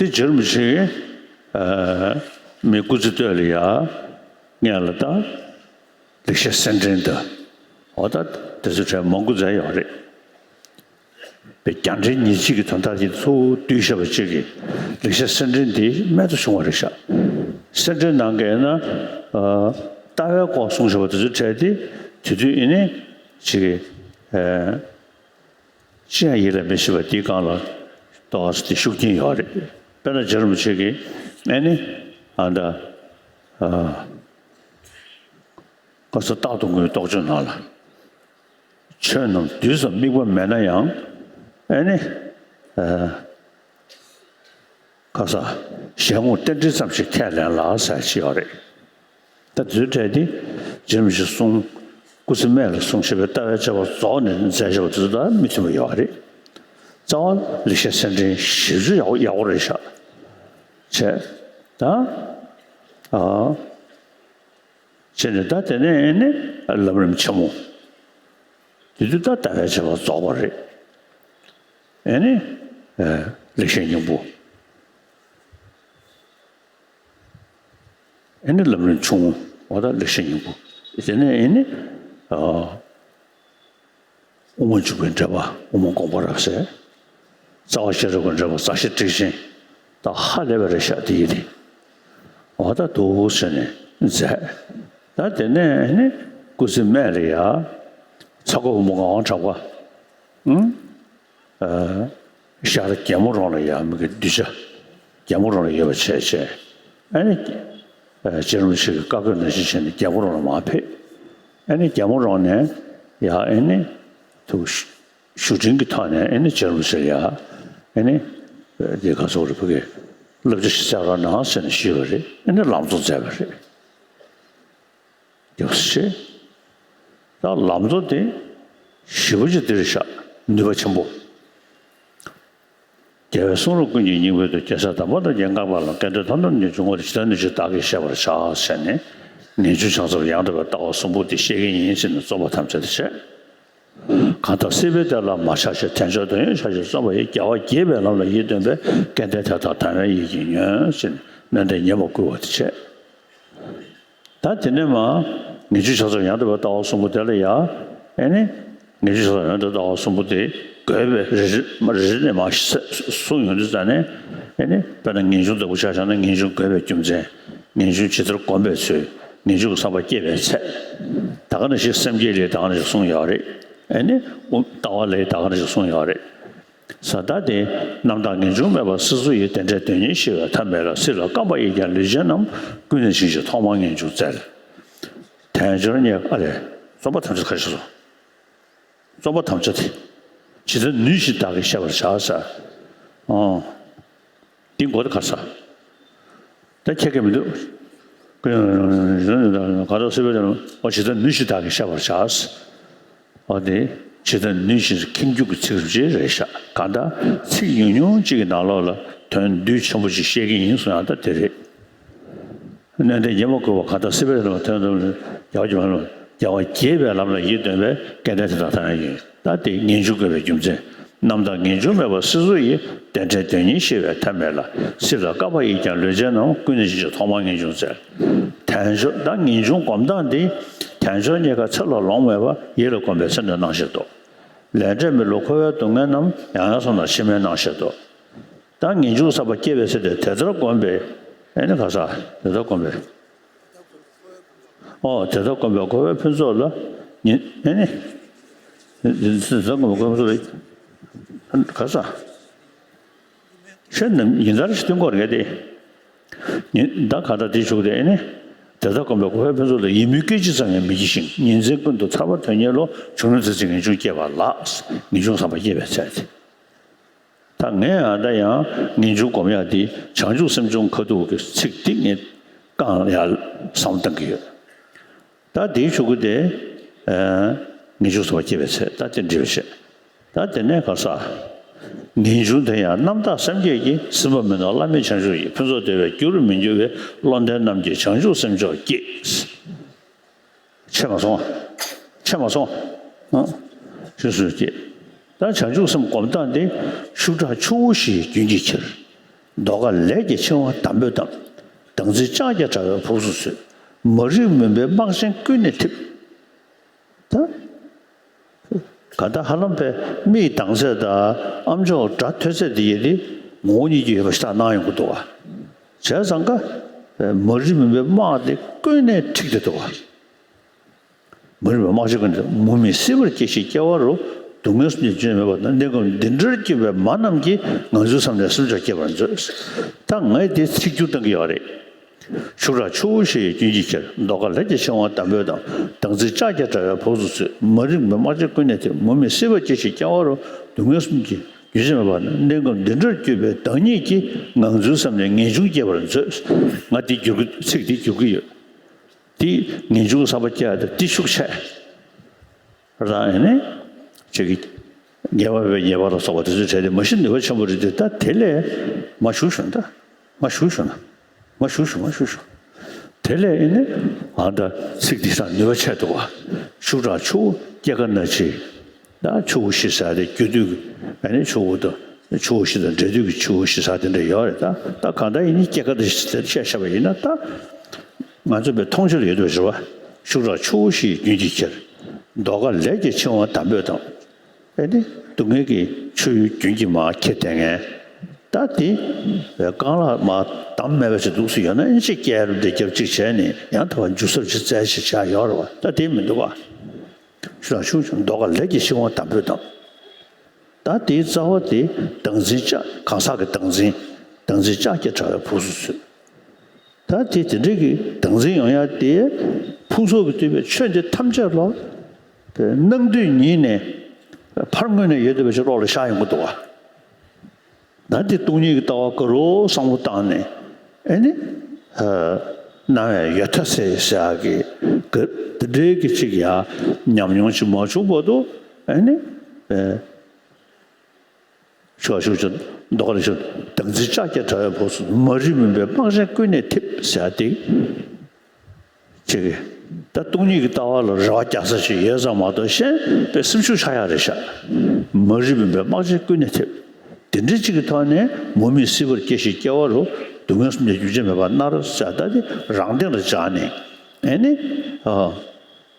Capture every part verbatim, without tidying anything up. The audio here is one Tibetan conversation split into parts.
དེ་རྗེ་རིན་པོ་ཆེ་གིས་མི་སྐུ་ཚེ་སྟོད་ལ་ཡ་ངས་ལ་ད་ལེགས་བཤད་གསེར་ཕྲེང་དང་འོ་ད་དེ་ཚོ་གྲས་མང་པོ་མཛད་ཡོད་རེད། པའི་རྒྱང་འཕྲིན་ཉེར་གཅིག་གི་དོན་དག་དེ་ཚོ་བསྡུས་བཞག་པ་གཅིག་གིས་ལེགས་བཤད་གསེར་ཕྲེང་དེ་རྨད་དུ་བྱུང་བ་རེད་ཤག་གསེར་ཕྲེང་ནང་གི་ན་ལྟ་བའི་སྐོར་གསུངས་བཞག་པ་དེ་ཚོ་གྲས་དེ་དེ་དུས་ཡིན་ནའི་གཅིག་གིས། ཅི་ཡང་ཡིད་ལ་མི་བྱེད་པ་འདིའི་སྒང་ལ་ཏོག་ཙམ་དེ་ཤུགས་རྐྱེན་ཡོད་རེད། དཔེར་ན་རྗེ་རིན་པོ་ཆེ་གིས་ཨེ་ནི་ཨ་འདྲ་ཨ་ཁ་ས་རྟག་ཏུ་ངུའི་རྟོགས་བརྗོད་ནང་ལ། ཆོས་རྣམས་དུས་སམ་དམིགས་པ་མེད་ན་ཡང་ཨེ་ནི་ཨ། ཁ་ས། ཞལ་ངོ་རྟེན་འབྲེལ་ཙམ་ཞིག་ཁས་ལེན་ལ་ཟེར་ཞིག་ཡོད་རེད། ད་དེ་ཚོའི་གྲས་དེ་རྗེ་རིན་པོ་ཆེས་གསུང་སྐུ་ཚེ་སྨད་ལ་གསུངས་བཞག་པའི་ལྟ་བའི་དཔྱད་པ་རྫོགས་ནས་མཛད་བཞག་པ་དེ་ཚོ་དང་མི་མཐུན་པ་ཡོད་རེད། རྩ་བ་ལེགས་བཤད་གསེར་ཕྲེང་ཞེ་པོ་ཅིག་ཡག་པོ་ཡག་པོ་རེད་ཤག་བྱས། ད་ཨ། བྱས་ནས་ད་དེ་ནས་ཨེ་ནི་ལམ་རིམ་ཆེན་མོ། དེ་དུས་ད་ལྟ་བའི་དཔྱད་པ་རྫོགས་པ་རེད། ཨེ་ནི་ལེགས་བཤད་སྙིང་པོ། ཨེ་ནི་ལམ་རིམ་ཆུང་ངུ་འོ་ད་ལེགས་བཤད་སྙིང་པོ། དེ་ནས་ཨེ་ནི་ཨ། དབུ་མ་འཇུག་པའི་འགྲེལ་པ་དབུ་མ་དགོངས་པ་རབ་གསལ། རྩ་བ་ཤེས་རབ་ཀྱི་འགྲེལ་པ་རྩ་ཤེ་ཊཱིཀ་ཆེན། ད་ཧ་ལས་པ་རེད་ཤག་དེ་ཡིན་དེ། འོ་ད་འདུག་ཟེར་ནས་མཛད། ད་དེ་ནས་ནི་སྐུ་ཚེ་སྨད་ལ་ཡ། ཚ་ཁོ་བུ་མོ་ངག་དབང་གྲགས་པ། ཨང་། ཨ། ཤར་རྒྱལ་མོ་རོང་ལ་ཡ་མི་གི་གདུལ་བྱ། རྒྱལ་མོ་རོང་ལ་ཡོད་པ་བྱས་བྱས། ཨ་ནི། ཨ། རྗེ་རིན་པོ་ཆེ་གི་བཀའ་བཀོད་ནང་བཞིན་བྱས་ནས་རྒྱལ་མོ་རོང་ལ་མར་ཕེབས། ཨ་ནི་རྒྱལ་མོ་རོང་ནས་ཡ་ཨ་ནི། ཐུགས། བཞུགས་ཁྲིམས་ཀྱི་ཐོག་ནས་ཨེ་ནི་རྗེ་རིན་པོ་ཆེ་ལ་ཡ། ཨེ་ནི། འདི་ག་ཚོད་རེད་ཕ་གི། བསླབ་བྱ་ཞིག་སྩལ་རོགས་གནང་ཟེར་ནས་ཞུས་པ་རེད། ཨེ་ནི་ལམ་གཙོ་མཛད་པ་རེད། ཡོད་ཤེ། ད་ལམ་གཙོ་དེ། ཞེ་པོ་ཅིག་འདི་རེད་ཤག་ནུས་པ་ཆེན་པོ། རྒྱལ་བའི་གསུང་རབ་ཀུན་གྱི་སྙིང་པོའི་མཐུ། རྒྱལ་སྲས་དམ་པ་རྣམས་ཀྱིས་བསྔགས་པ་ལ། སྐལ་ལྡན་ཐོབ་རྣམས་ཉེར་འབྱུང་ངོ་། ཇི་ལྟར་ནུས་ཤེས་བདག་གིས་ཤེས་པར་བྱ་ཟེར་ནས། ངེས་འབྱུང་བྱང་སེམས་ཡང་དག་པའི་ལྟ་བ་གསུམ་པོ་དེ་བཤད་ཀྱི་ཡིན་ཟེར་ནས་རྩོམ་པ་ཐམས་ཅད་དེ་བྱས། གང་ལྟར་སྲིད་པའི་བདེ་ལ་མ་ཆགས་ཤིང་། དལ་འབྱོར་དོན་ཡོད་ཆགས་ཤིང་བརྩམ་པ་ཡི། རྒྱལ་བ་དགྱེས་པའི་ལམ་ལ་ཡིད་རྟོན་པའི། སྐལ་ལྡན་དེ་དག་དམ་པའི་ཡིད་ཀྱིས་ཉོན་ཟེར་ནས་སྣོན་འདྲེན་སྙན་མོ་བསྐུལ་བ་དེ་བྱས། ད་དེ་ནས་མ། ངེས་འབྱུང་བྱང་སེམས་ཡང་དག་པའི་ལྟ་བ་གསུམ་པོ་དེ་ལ་ཡ། ཨེ་ནི། ངེས་འབྱུང་བྱང་སེམས་ཡང་དག་པའི་ལྟ་བ་གསུམ་པོ་དེ་དགོས་པའི་རེ་རེ་རེ་རེ་ནས་མ་གསུངས་ཡོང་དུས་ཙ་ནས། ཨེ་ནི། དཔེར་ན་ངེས་འབྱུང་ལྟ་བུ་ཆ་བཞག་ན་ངེས་འབྱུང་དགོས་པའི་རྒྱུ་མཚན། ངེས་འབྱུང་ཇི་ལྟར་བསྒོམ་པའི་ཚུལ། ངེས་འབྱུང་གི་བསམ་པ་སྐྱེ་བའི་ཚད། ད་ག་ནང་བཞིན་སེམས་བསྐྱེད་ལས་ད་ག་ནང་བཞིན་གསུངས་ཡོད་རེད། ཨེ་ནི། ལྟ་བ་ལས་ད་ག་ནང་བཞིན་གསུངས་ཡོད་རེད། ས་ད་དེ། རྣམ་དག་ངེས་འབྱུང་མེད་པར་སྲིད་གསུམ་ཡི། དེ་འདྲའི་དོན་ཉིད་ཤེས་པའི་ཐབས་མེད་ལ། སྲིད་ལ་རྐང་པ་གཡས་བརྐྱང་ལུས་ཅན་རྣམས། ཀུན་ནས་བྱིང་ཞིང་ཐོག་མར་ངེས་འབྱུང་བཙལ། དལ་འབྱོར་རྙེད། ཨ་ལས། རྩོམ་པ་ཐམས་ཅད་ཁ་ཤས་སོ། རྩོམ་པ་ཐམས་ཅད་དེ། ཇི་ལྟར་ནུས་ཤེས་བདག་གིས་ཤེས་པར་བྱ་ཟེར། ཨོ། འདི་མགོ་དེ་ག་ས། ད་ཁྱེད་ཀྱིས་མི་འདུག་གང་ལྟར་སྲིད་པའི་དོན་ལ། ཨོ་ཇི་ལྟར་ནུས་ཤེས་བདག་གིས་ཤེས་པར་བྱ། ཨོ་དེ་ཇི་ལྟར་ནུས་ཤེས་ཀྱི་ཁྱད་འགྱུར་གྱི་ཚིག་རེ་རེད་ཤག་གང་ལྟར་ཚིག་ཉུང་ཉུང་གཅིག་གི་ནང་ལོགས་ལ་དོན་བསྡུས་ཆེན་པོ་ཅིག་བཤད་ཀྱི་ཡིན་གསུང་ཡང་ད་དེ་རེད། སྣོན་འདྲེན་སྙན་མོ་བསྐུལ་བ། གང་ལྟར་སྲིད་པའི་དོན་ལ། དོན་དམ་རྒྱལ་བ་དགྱེས་པའི་ལམ་ལ་ཡིད་རྟོན་པའི། སྐལ་ལྡན་དེ་དག་དམ་པའི་ཡིད། ད་དེ་ངེས་འབྱུང་དགོས་པའི་རྒྱུ་མཚན། རྣམ་དག་ངེས་འབྱུང་མེད་པར་སྲིད་གསུམ་ཡི། དེ་འདྲའི་དོན་ཉིད་ཤེས་པའི་ཐབས་མེད་ལ། སྲིད་ལ་རྐང་པ་གཡས་བརྐྱང་ལུས་ཅན་རྣམས། ཀུན་ནས་བྱིང་ཞིང་ཐོག་མར་ངེས་འབྱུང་བཙལ། དལ་འབྱོར་ད་ངེས་འབྱུང་སྒོམ་སྟངས་འདི། དལ་འབྱོར་རྙེད་དཀའ་ཚེ་ལ་ལོང་མེད་པ། ཡིད་ལ་གོམས་པས་ཚེ་འདིར་སྣང་ཤེས་རྟོགས། ལས་འབྲས་མི་སླུ་འཁོར་བའི་སྡུག་བསྔལ་རྣམས། ཡང་ཡང་བསམས་ན་ཕྱི་མའི་སྣང་ཤེས་རྟོགས། ད་ངེས་འབྱུང་ཟབ་པ་སྐྱེ་བའི་ཚེ་དེ་དེ་ལྟར་བསྒོམས་པས། ཨེ་ནི་ག་ས་དེ་ལྟར་བསྒོམས་པས། ཨོ་དེ་ལྟར་བསྒོམས་པས་འཁོར་བའི་ཕུན་ཚོགས་ལ་ཉེ། ཨེ་ནི། དེ་ལྟར་བསྒོམས་པས་འཁོར་བའི་ཕུན་ཚོགས་ལ། ག་ས། ཁྱོད་རྣམས་ཉིན་ལྟར་ཞིག་སྟོན་གོ་རེད་དེ། ཉིན་ད་ག་ད་དེ་ཞུགས་དེ་ནི། དེ་ལྟར་བསྒོམས་པས་གོ་བའི་ཕུན་ཚོགས་ལ། ཡིད་སྨོན་སྐད་ཅིག་ཙམ་ཡང་མི་བགྱིད་ཅིང་། ཉིན་མཚན་ཀུན་ཏུ་ཐར་པ་དོན་གཉེར་བློ། བྱུང་ན་དེ་ཚེ་ངེས་འབྱུང་སྐྱེ་བ་ལགས། ངེས་འབྱུང་བསམ་པ་སྐྱེ་བའི་ཚད་དེ། ད་ངས་ཨ་ད་ཡང་ངེས་འབྱུང་སྒོམ་ཡག་འདི་བྱང་ཆུབ་སེམས་སྦྱོང་ཁ་ཐུག་གི་ཚིག་འདི་ངས་བསྐང་ཡག་བསམ་བློ་བཏང་གི་ཡོད། ད་འདིའི་ཆུ་གུ་དེ་ངེས་འབྱུང་བསམ་པ་སྐྱེ་བའི་ཚད། ད་དེ་འདྲ་བཤད། ད་དེ་ནས་ག་ས། ངེས་འབྱུང་དེ་ཡང་རྣམ་དག་སེམས་བསྐྱེད་ཀྱིས། ཟིན་པ་མིན་ནོ་བླ་མེད་བྱང་ཆུབ་ཀྱི། ཕུན་ཚོགས་བདེ་བའི་རྒྱུར་མི་འགྱུར་བའི། བློ་ལྡན་རྣམས་ཀྱིས་བྱང་ཆུབ་སེམས་མཆོག་བསྐྱེད། ཆད་མ་སོང་། ཆད་མ་སོང་། ཨ། ཞེས་སུ་སྐྱེས། ད་བྱང་ཆུབ་སེམས་སྒོམ་སྟངས་འདི། ཤུགས་དྲག་ཆུ་བོ་བཞིན་རྒྱུན་གྱིས་ཁྱེར། མདོ་ཁ་ལས་ཀྱི་ཆེ་བ་དམ་པོས་གཏམས། དམ་ཚིག་ལྕགས་ཀྱི་དྲ་བས་བུག་སུ་ཚུད། མ་རིག་མུན་པའི་སྨག་ཆེན་ཀུན་ནས་འཐིབས། ད་ག་ད་ཧ་ལམ་པའི་མིག་གདངས་ཚད་དང་ཨ་མཆོག་སྒྲ་ཐོས་ཚད་དེ་ཡི་དེ་ངོ་བོ་ཉིད་ཀྱིས་ཡོད་པ་ཞིག་ད་སྣང་ཡོང་གི་འདུག་བ། བྱས་ཙང་ཀ་མ་རིག་མུན་པའི་སྨག་དེ་ཀུན་ནས་འཁྲིགས་ཏེ་འདུག་བ། མ་རིག་པའི་སྨག་ཆེན་ཀུན་ནས། མུ་མེད་སྲིད་པར་སྐྱེ་ཞིང་སྐྱེ་བ་རུ། སྡུག་བསྔལ་གསུམ་གྱི་རྒྱུན་མེད་པ་དང་། གནས་སྐབས་འདི་འདྲར་གྱུར་པའི་མ་རྣམས་ཀྱིས། ངང་ཚུལ་བསམ་ནས་སེམས་མཆོག་བསྐྱེད་པར་མཛོད། ད་ངས་འདི་ཚིག་སྒྱུར་བཏང་གི་ཡོད་རེད། ཤུགས་དྲག་ཆུ་བོ་བཞིན་རྒྱུན་གྱིས་ཁྱེར། མདོ་ཁ་ལས་ཀྱི་ཆེ་བ་དམ་པོས་གཏམས། དམ་ཚིག་ལྕགས་ཀྱི་དྲ་བས་བུག་སུ་ཚུད། མ་རིག་པའི་སྨག་ཆེན་ཀུན་ནས་འཐིབས། མུ་མེད་སྲིད་པར་སྐྱེ་ཞིང་སྐྱེ་བ་རུ། སྡུག་བསྔལ་གསུམ་གྱི་རྒྱུན་ཆད་མེད་པ་དང་། གནས་སྐབས་འདི་འདྲར་གྱུར་པའི་བདག་ཉིད་ཀྱིས། ངང་ཚུལ་བསམ་ནས་ངེས་འབྱུང་སྐྱེད་པར་མཛོད། ང་འདི་སྒྱུར་གྱི་ཚིག་འདི་སྒྱུར་གྱི་ཡོད། དེ་ངེས་འབྱུང་བསམ་པ་སྐྱེ་ཡ་དེ་དེ་ཤུགས་ཆེ། རང་ཡིན་ནི། ཅིག་གི་ཉེ་བར་བའི་ཉེས་པ་ལ་སོགས་པ་དེ་ཚོའི་གྲས་དེ་མ་གཞི་ནུས་པ་ཆེན་པོ་རེད་དེ། ད་དེ་ལས་མ་ཞུགས་ཞུ་ན། ད་མ་ཞུགས་ཞུ་ན། མ་ཞུགས་ཞུ། མ་ཞུགས་ཞུ། དེ་ལས་ཡིན་ནི། ཨ་ད་ཚིག་འདི་སང་ནུས་པ་ཆེ་འདུག་བ། ཤུགས་དྲག་ཆུ་བོ་སྐྱེ་རྒ་ན་འཆི། ད་ཆུ་བོ་བཞི་ཟེར་དེ་རྒྱུད་སྡུད་ཀྱི་ཨ་ནི་ཆུ་བོ་དང་། ཆུ་བོ་བཞི་དང་འབྲེལ་སྡུད་ཀྱི་ཆུ་བོ་བཞི་ཟེར་དེ་འདྲ་ཡོད་རེད། ད་ད་གང་ལྟར་ཡིན་ནི་སྐྱེ་རྒ་ན་འཆི་དེ་བཤད་བཞག་པ་ཡིན་ན། ད་ང་ཚོ་པའི་མཐོང་ཆོས་ལ་ཡོད་དུ་རེད་བ། ཤུགས་དྲག་ཆུ་བོ་བཞིན་རྒྱུན་གྱིས་ཁྱེར། མདོ་ཁ་ལས་ཀྱི་ཆེ་བ་དམ་པོས་གཏམས། ཨེ་ནི་སྡུག་བསྔལ་གྱི་ཆུ་ཡུར་རྒྱུན་གྱིས་མར་ཁྱེར་བསྡད་མཁན། ད་དེ་རྐང་ལག་མར་དམ་མེད་པ་ཞིག་འདུག་སེ་ཡོད་ན། ཨེ་ཅིག་བསྐྱལ་རུ་འདི་རྒྱབ་ཅིག་བྱས་ནས་ཡང་ཐོག་འཇུ་སར་ཅིག་བཙལ་ཞིག་བྱ་ཡོད་རེད་བ། ད་དེ་མི་འདུག་བ། ཤུགས་དྲག་ཆུ་བོ་བཞིན། མདོ་ཁ་ལས་ཀྱི་ཆེ་བ་དམ་པོས་གཏམས། ད་དེའི་རྩ་བ་དེ་བདག་འཛིན་ལྕགས། གང་ཟག་གི་བདག་འཛིན། བདག་འཛིན་ལྕགས་ཀྱི་དྲ་བས་བུག་སུ་ཚུད། ད་དེ་དེ་འདྲའི་གི་བདག་འཛིན་ཡོང་ཡ་དེ། ཕུན་ཚོགས་ཀྱིས་བསྡུས་པའི་ཆོས་འདི་ཐམས་ཅད་ལ་སྣང་དུས་ཉིད་ནས་ཕར་ངོས་ནས་ཡོད་བསྡད་པ་ཞིག་བློ་ལ་ཤར་ཡོང་གི་འདུག་བ། ད་དེ་སྟོང་ཉིད་ཀྱི་ལྟ་བ་ག་རུ་བསམ་བློ་བཏང་ནས། ཨེ་ནི། ཨ། སྣང་བའི་ཡོད་མཐའ་ཟེར་ཟེར་ཡག་གི་ག་དེ་འདྲའི་གི་ཅིག་ཡ་ཉམས་མྱོང་ཅིག་མ་བྱུང་བར་དུ། ཨེ་ནི། ཨེ། ཆོག་ཆོག་ཆོག། མདོ་ཁ་ལ་ཆོག། བདག་འཛིན་ལྕགས་ཀྱི་དྲ་བས་བུག་སུ། མ་རིག་མུན་པའི་སྨག་ཆེན་ཀུན་ནས་འཐིབས་ཟེར་ཏེ། ཅིག་གི་ད་སྟོང་ཉིད་ཀྱི་ལྟ་བ་ལ་རེ་བ་རྒྱག་ས་ཞིག་ཡོད་ཙང་མ་གཏོགས། གཞན་པའི་སེམས་ཤུགས་ཆག་ཡག་རེད་ཤག། མ་རིག་མུན་པའི་སྨག་ཆེན་ཀུན་ནས་འཐིབས། དེ་འདྲའི་ཅིག་གི་ཐོག་ནས་མུ་མེད་སྲིད་པར་སྐྱེ་ཞིང་སྐྱེ་བ་རུ། སྡུག་བསྔལ་གསུམ་གྱི་རྒྱུན་ཆད་མེད་པར་མནར་ཟེར། ད་དེ་རང་སྟེང་ལ་སྦྱར་ནས། ཨེ་ནི། ཨ།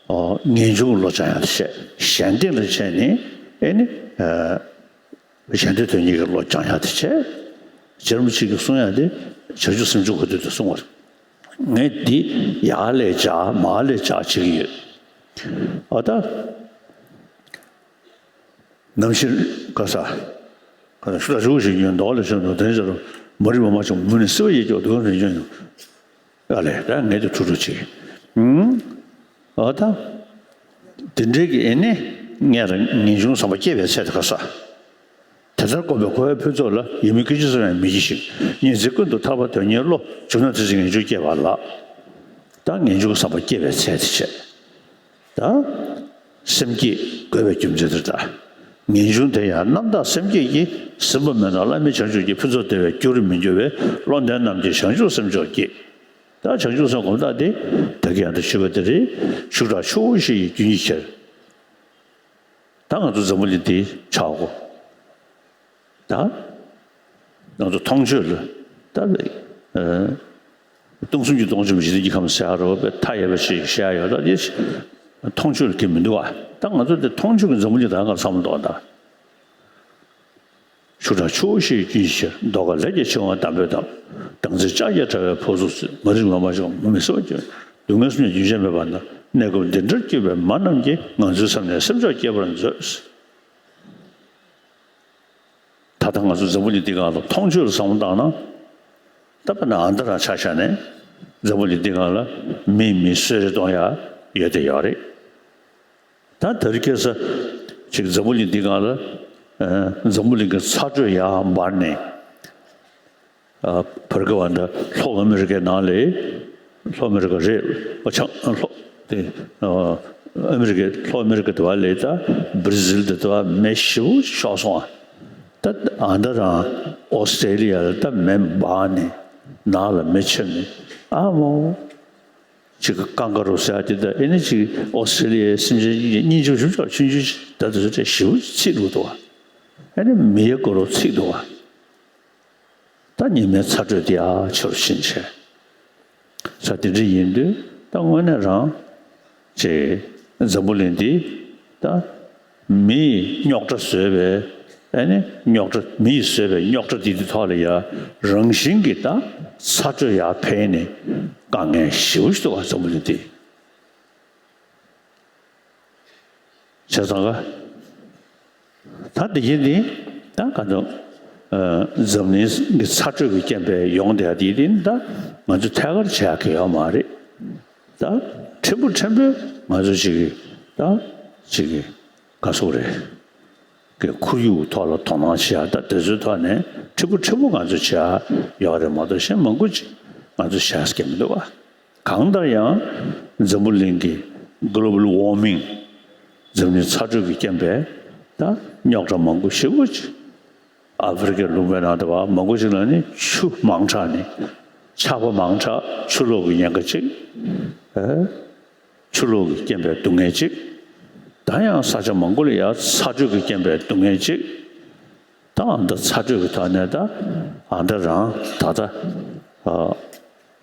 ཨ། ངེས་འབྱུང་བློ་སྦྱང་ཡག་དེ་བྱས། གཞན་སྟེང་ལ་བྱས་ནས། ཨེ་ནི། ཨ། གཞན་དོན་དོན་གཉེར་གྱི་བློ་སྦྱང་ཡག་དེ་བྱས། རྗེ་རིན་པོ་ཆེ་གིས་གསུང་ཡག་དེ་བྱང་ཆུབ་སེམས་མཆོག་གི་དོན་དུ་གསུང་བ་རེད། ངས་འདི་ཡར་ལས་སྦྱར་མར་ལས་སྦྱར་བྱེད་ཀྱི་ཡོད། ཨ་ད། ནམ་ཞིག་ག་ས། ག་ས་ཤུགས་དྲག་ཆུ་བོ་བཞིན་རྒྱུན། མདོ་ཁ་ལས་ཆེ་བ་དམ་པོས་གཏམས། མ་རིག་པའི་སྨག་ཆེན། མུ་མེད་སྲིད་པར་སྐྱེ་ཞིང་སྐྱེ་བ་རུ། སྡུག་བསྔལ་གསུམ་གྱི་རྒྱུན་ཨ་ལས། ད་ངས་དེ་ཐུགས་སྤྲོ་བྱེད། ཨུམ། ཨ་ད། དེ་འདྲའི་གི་ཨེ་ནི་ངས་རང་ངེས་འབྱུང་བསམ་པ་སྐྱེ་བའི་ཚད་དེ་ག་ས། དེ་ལྟར་བསྒོམས་པས་གོ་བའི་ཕུན་ཚོགས་ལ། ཡིད་སྨོན་སྐད་ཅིག་ཙམ་ཡང་མི་བགྱིད་ཅིང་། ཉིན་མཚན་ཀུན་ཏུ་ཐར་པ་དོན་གཉེར་བློ། བྱུང་ན་དེ་ཚེ་ངེས་འབྱུང་སྐྱེ་བ་ལགས། ད་ངེས་འབྱུང་བསམ་པ་སྐྱེ་བའི་ཚད་དེ་བྱས། ད་སེམས་བསྐྱེད་དགོས་པའི་རྒྱུ་མཚན་དེ་ལྟར། ངེས་འབྱུང་དེ་ཡང་རྣམ་དག་སེམས་བསྐྱེད་ཀྱིས། ཟིན་པ་མིན་ནོ་བླ་མེད་བྱང་ཆུབ་ཀྱི། ཕུན་ཚོགས་བདེ་བའི་རྒྱུར་མི་འགྱུར་བའི། བློ་ལྡན་རྣམས་ཀྱིས་བྱང་ཆུབ་སེམས་མཆོག་བསྐྱེད། ད་བྱང་ཆུབ་སེམས་སྒོམ་སྟངས་དེ་ད་གིན་ཡང་ད་ཞུས་པ་དེ་རེད། ཤུགས་དྲག་ཆུ་བོ་བཞིན་རྒྱུན་གྱིས་ཁྱེར། ད་ང་ཚོ་འཛམ་བུ་གླིང་འདི་ཆགས་གོ། ད་ང་ཚོ་མཐོང་ཆོས་ལ་ད། ཨ། སྟོང་གསུམ་གྱི་སྟོང་ཆེན་པོ་འཇིག་རྟེན་གྱི་ཁམས་ཟེར་ཡག་རེད་བ། མཐའ་ཡས་པ་ཞིག་བཤད་ཡག་ཡོད། ད་དེ་མཐོང་ཆོས་ལ་དེ་མི་འདུག་བ། ད་ང་ཚོ་དེ་མཐོང་ཆོས་ཀྱི་འཛམ་བུ་གླིང་ད་ག་རེ་བསམ་བློ་གཏོང་ད། ཤུགས་དྲག་ཆུ་བོ་བཞིན་རྒྱུན་གྱིས་ཁྱེར། མདོ་ཁ་ལས་ཀྱི་ཆེ་བ་དམ་པོས་གཏམས། དམ་ཚིག་ལྕགས་ཀྱི་དྲ་བས་བུག་སུ་ཚུད། མ་རིག་པའི་སྨག་ཆེན་མུ་མེད་སྲིད་པར་སྐྱེ། སྡུག་བསྔལ་གསུམ་གྱི་རྒྱུན་ཆད་མེད་པ་ན། གནས་སྐབས་འདི་འདྲར་གྱུར་པའི་མ་རྣམས་ཀྱིས། ངང་ཚུལ་བསམ་ནས་སེམས་མཆོག་བསྐྱེད་པར་མཛོད། ད་ལྟ་ང་ཚོ་འཛམ་བུ་གླིང་འདི་སྒང་ལ་མཐོང་ཆོས་ལ་བསམ་བློ་བཏང་ན། ད་དཔེར་ན་ཨ་མདོ་རང་ཆ་བཞག་ནས་འཛམ་བུ་གླིང་འདི་སྒང་ལ་མིས་མི་གསོད་རེས་གཏོང་ཡ་ཡོད་དེ་ཡོད་རེད། ད་དེ་རིང་ཁ་སང་ཅིག་འཛམ་བུ་གླིང་འདི་སྒང་ལ་ཨ་འཛམ་བུ་གླིང་གི་ཚ་དྲོད་ཡར་འབར་ནས། ཨ་བར་སྐབས་ཨ་ད་ལྷོ་ཨ་མི་རི་ཀའི་ནང་ལ་ལྷོ་ཨ་མི་རི་ཀ་རེད། ཨ་ཆ་ལྷོ་དེ་ཨ་ཨ་མི་རི་ཀའི་ལྷོ་ཨ་མི་རི་ཀ་དེ་བ་ལ་ད་བྷར་ཛིལ་དེ་དེ་བ་མེ་ཞེ་པོ་ཤོར་སོང་ཨ། ད་ཨ་མདོ་རང་ཨོ་སི་ཀྲེ་ལི་ཡ་ལ་ད་མེ་འབར་ནས་ནགས་ལ་མེ་མཆེད་ནས་ཨ་མོ། ཅིག་ཀང་ཀ་རུ་ཟེར་ཡ་དེ་ད་ཨེ་ནི་ཅིག་ཨོ་སི་ཀྲེ་ལི་ཡའི་སེམས་ཅན་གཉིས་ཆུང་ཆུང་ཆུང་ཆུང་ཆུང་ད་དེ་ཚོ་ཏྲེ་ཞེ་པོ་ཚིག་འདུག་དོ། ཨེ་ནི་མི་ཡ་གོ་རུ་ཚིག་འདུག་བ། ད་ཉི་མའི་ཚ་དྲོད་དེ་ཡ་ཆེ་རུ་ཕྱིན་བྱས། ས་དེ་འདྲ་ཡིན་དུས་ད་དངོས་གནས་རང་ཅིག་འཛམ་བུ་གླིང་འདི་ད། མིས་རྙོག་དྲ་བཟོས་པའི་ཨ་ནི་རྙོག་དྲ་མིས་བཟོས་པའི་རྙོག་དྲ་འདི་དེ་ཐོག་ལ་ཡ་རང་བཞིན་གྱིས་ད་ཚ་དྲོད་ཡར་འཕེལ་ནས་དཀའ་ངལ་ཞེ་པོ་ཞིག་འདུག་བ་འཛམ་བུ་གླིང་འདི། བྱས་ཙང་ཀ་ད་འདི་ཡིན་ནི་ད་ག་ཚོད་འཛམ་གླིང་གི་ཚ་དྲོད་ཀྱི་རྐྱེན་པས་ཡོང་བསྡད་ཡ་འདི་ཡིན་ད་ང་ཚོ་ཐད་ཀར་བྱེད་ཡ་གི་ཡོད་མ་རེད། ད་ཕྲན་བུ་ཕྲན་བུ་ང་ཚོ་ཅིག་གིས་ད་ཅིག་གིས་ག་སོག་རེད། གི་ཁོར་ཡུག་ཐོག་ལ་དོ་སྣང་བྱེད་ཡ་ད་དེ་ཚོའི་ཐོག་ནས་ཕྲན་བུ་ཕྲན་བུ་ང་ཚོ་བྱེད་ཡ་ཡོད་རེད་མ་གཏོགས་གཞན་མང་པོ་ཅིག་ང་ཚོ་བྱེད་ས་གི་མི་འདུག་བ། གང་ལྟར་ཡང་འཛམ་བུ་གླིང་གི་གོ་ལོ་བལ་ཝར་མིང་འཛམ་གླིང་ཚ་དྲོད་ཀྱི་རྐྱེན་པས་ད་རྙོག་དྲ་མང་པོ་ཞེ་པོ་ཅིག་ཨ་ཧྥེ་རི་ཁའི་ལུང་པའི་ནང་དུ་བ་མང་པོ་ཞིག་ལ་ནི་ཆུ་མང་དྲགས་ནས་ཆར་པ་མང་དྲགས་ཆུ་ལོག་གི་ཉེན་ཁ་ཅིག་ཨེ། ཆུ་ལོག་གི་རྐྱེན་པས་སྡུག་བསྔལ་གཅིག་ད་ཡང་ས་ཆ་མང་པོ་ལ་ཡང་ཚ་དྲོད་ཀྱི་རྐྱེན་པས་སྡུག་བསྔལ་གཅིག་ད་ཨ་མདོ་ཚ་དྲོད་ཀྱི་ཐོག་ནས་ད་ཨ་མདོ་རང་ད་ལྟ་ཨ་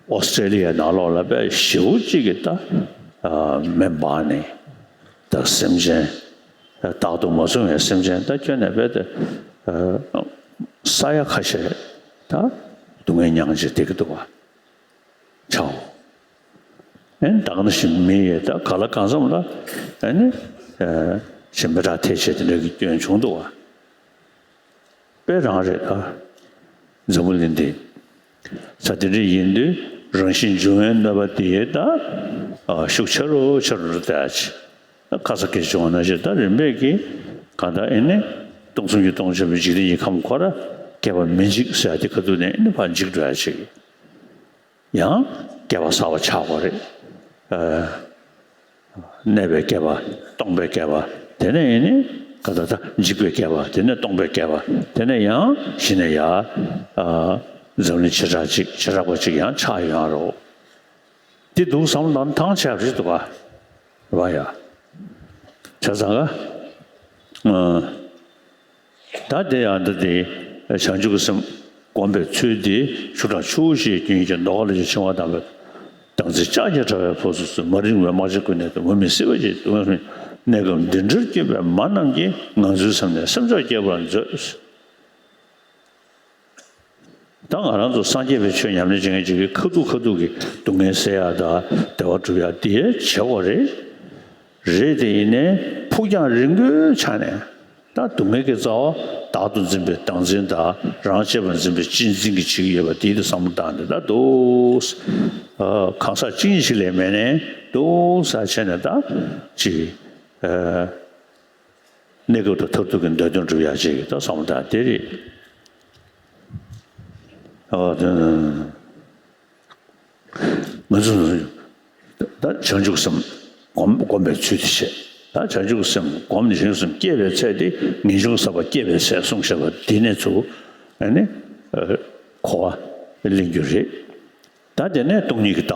ཨོ་སི་ཀྲེ་ལི་ཡའི་ནང་ལོགས་ལ་དཔེ་ཞེ་པོ་གཅིག་གི་ད་ཨ་མེ་འབར་ནས་ད་སེམས་ཅན་བདག་ཏུ་མ་བཟུང་བའི་སེམས་ཅན་ད་ཁྱོན་ནས་དཔེ་དེ་ཨ་ས་ཡ་ཁ་ཤས་ད་སྡུག་བསྔལ་མྱངས་བྱས་བསྡད་ཀྱི་འདུག་བ། ཆའོ། ཨེ་ད་ག་ནང་བཞིན་མི་ཡས་ད་ག་ལ་གང་འཚམ་ལ་ཨེ་ནི་ཨེ་ཞེ་མི་དྲག་ཐལ་ཆེ་དེ་འདྲ་གི་སྐྱོན་བྱུང་འདུག་བ། དཔེ་རང་རེད་ད། འཛམ་བུ་གླིང་འདི། ས་དེ་འདྲ་ཡིན་དུས་རང་བཞིན་འབྱུང་བའི་གནོད་པ་དེ་ད་ཨ་ཤུགས་ཆེ་རུ་ཆེ་རུ་འགྲོ་བསྡད་ཡ་ཆེ། ད་ཁ་ས་སྐད་ཆ་བྱུང་བ་ནང་བཞིན་ད་རིམ་པས་ཀྱིས་གང་ལྟར་ཨེ་ནི་སྟོང་གསུམ་གྱི་སྟོང་ཆེན་པོའི་འཇིག་རྟེན་གྱི་ཁམས་ཁོ་ར་བསྐལ་པ་མི་འཇིག་ཟེར་ཡ་དེ་ཁ་ཐུག་ནས་ཨེ་ནི་ཕར་འཇིག་འགྲོ་ཡ་ཆེ། ཡང་བསྐལ་པ་གསར་པ་ཆགས་དགོས་རེད། ཨ་གནས་པའི་བསྐལ་པ་སྟོང་པའི་བསྐལ་པ་དེ་ནས་ཡིན་ནི་ག་ད་ད་འཇིག་པའི་བསྐལ་པ་དེ་ནས་སྟོང་པའི་བསྐལ་པ་དེ་ནས་ཡང་གཞི་ནས་ཡ་ཨ་འཛམ་གླིང་བྱེ་བྲག་གཅིག་བྱེ་བྲག་པ་གཅིག་ཡང་ཆགས་ཡོང་ཡ་རོ། འདི་འདུག་བསམ་བློ་བཏང་ཐང་ཆད་རེད་འདུག་ག་རེད་པ་ཡ། བྱས་ཙང་ག་ཨ། ད་དེ་ཡང་འདི་དེ་བྱང་ཆུབ་ཀྱི་སེམས་བསྒོམ་པའི་ཚུལ་དེ་ཆུ་སྐྲག་ཆུ་བོ་ཞེས་རྒྱུན་གྱི་མདོ་ཁ་ལ་ཞེས་འཆིང་བ་དང་བའི་དང་ཚིག་ལྕགས་ཀྱི་དྲ་བའི་ཕོ་སོ་སོ་མ་རིང་བའི་དམག་ཆེན་ཀུན་ནས་དུ་མུ་མེད་སྲིད་པ་ཞེས་སྡུག་བསྔལ་གནས་སྐབས་འདི་འདྲར་སྐྱེས་པའི་མ་རྣམས་ཀྱིས་ང་ཚོའི་སེམས་ནས་སེམས་ཅག་སྐྱེ་བར་མཛོད། ད་ང་རང་ཚོ་སངས་རྒྱས་པའི་ཆོས་ཉམས་ལེན་བྱེད་མཁན་ཅིག་གིས་ཁ་ཐུག་ཁ་ཐུག་གི་སྡུག་བསྔལ་སེལ་ཡག་དང་བདེ་བ་སྒྲུབ་ཡག་དེ་བྱེད་དགོས་རེད། རེད་དེ་ཡིན་ནའི་ཕུགས་རྒྱང་རིང་པོའི་ཆ་ནས་ད་སྡུག་བསྔལ་གྱི་རྩ་བ་བདག་ཏུ་འཛིན་པའི་བདག་འཛིན་དང་རང་གཅེས་པར་འཛིན་པའི་གཅེས་འཛིན་གྱིས་བྱེད་ཀྱི་ཡོད་པ་དེའི་བསམ་བློ་བཏང་ནས་ད་འདུག་གང་ཟག་གཅིག་གཉིས་ཤིག་ལས་མེད་ནས་འདུག་ས་བྱས་ནས་ད་ཅིག་གནས་སྐབས་དང་མཐར་ཐུག་གི་འདོད་དོན་སྒྲུབ་ཡག་ཅིག་གི་ད་བསམ་བློ་བཏང་དེ་རེད། ཨོ་དེ། ང་ཚོ་ད་བྱང་ཆུབ་སེམས་སྒོམ་སྒོམ་པའི་ཚུལ་དེ་བྱེད། ད་བྱང་ཆུབ་སེམས་སྒོམ་ནས་བྱང་ཆུབ་སེམས་སྐྱེ་བའི་ཚད་དེ་ངེས་འབྱུང་གི་ས་པ་སྐྱེ་བའི་ཚད་གསུངས་བཞག་པ་འདི་ནས་ཚུར་ཨ་ནི་གོ་བ་ལེན་རྒྱུ་རེད། ད་དེ་ནས་སྟོང་ཉིད་ཀྱི་ལྟ་བ་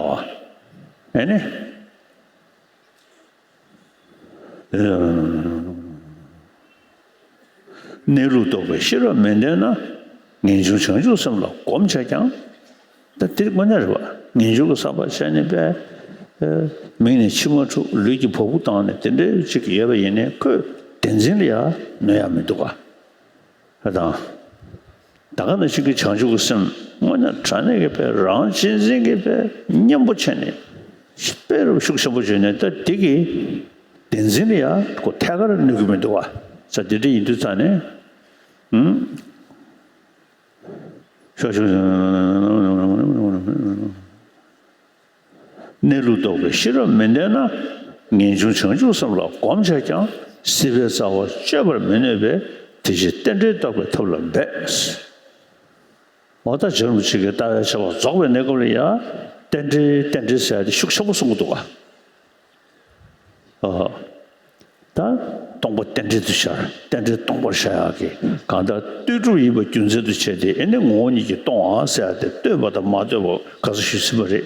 ཨ་ནི། གནས་ལུགས་རྟོགས་པའི་ཤེས་རབ་མི་ལྡན་ན། ངེས་འབྱུང་བྱང་ཆུབ་སེམས་ལ་གོམས་བྱས་ཀྱང་། ད་འདིར་དངོས་གནས་རེད་བ། ངེས་འབྱུང་གི་ས་པ་བྱས་ནས་པས། མིག་ནས་མཆི་མ་འཁྲུག་ལུས་ཀྱི་བ་སྤུ་བཏང་ནས་དེ་འདྲའི་ཅིག་ཡོད་པ་ཡིན་ནའི་ཁོས་བདེན་འཛིན་ལ་ཡང་གནོད་ཡ་མི་འདུག་ག་ད་ག་ནང་བཞིན་གྱི་བྱང་ཆུབ་ཀྱི་སེམས་དངོས་གནས་དྲང་གནས་ཀྱི་དཔེ་རང་གཅེས་འཛིན་གྱི་དཔེ་མཉམ་པོ་བྱས་ནས་དཔེ་རུ་ཤུགས་ཆེན་པོ་བྱས་ནས་ད་འདི་གི་བདེན་འཛིན་ལ་ཡང་ཁོ་ཐད་ཀར་གནོད་ཀྱི་མི་འདུག་བ། ས་འདི་འདྲ་ཡིན་དུས་ཙང་ནས་ཨུམ་ ཆོས་ཆོས་གནས་ལུགས་རྟོགས་པའི་ཤེས་རབ་མི་ལྡན་ན། ངེས་འབྱུང་བྱང་ཆུབ་སེམས་ལ་གོམས་བྱས་ཀྱང་། སྲིད་པའི་རྩ་བ་གཅོད་པར་མི་ནུས་པས། དེ་ཕྱིར་རྟེན་འབྲེལ་རྟོགས་པའི་ཐབས་ལ་འབད། འོ་ད་རྗེ་རིན་པོ་ཆེ་གིས་ལྟ་བའི་ཆེ་བ་རྫོགས་པའི་གནས་སྐབས་ལ་ཡང་རྟེན་འབྲེལ་རྟེན་འབྲེལ་ཟེར་ཡ་དེ་ཤུགས་ཆེན་པོ་གསུང་གི་འདུག་ག་ཨ། ད་སྟོང་པ་རྟེན་འབྲེལ་དུ་ཤར། རྟེན་འབྲེལ་སྟོང་པར་ཤར་ཡག་གི་གང་ལྟར་ལྟོས་གྲུབ་ཡིན་པ་རྒྱུ་མཚན་དུ་བྱས་ཏེ། ཨེ་ནི་ངོ་བོ་ཉིད་ཀྱིས་སྟོང་བ་ཟེར་ཡག་དེ་ལྟོས་པ་དང་མ་ལྟོས་པ་ག་ཚོད་ཞུས་ཟིན་པ་རེད།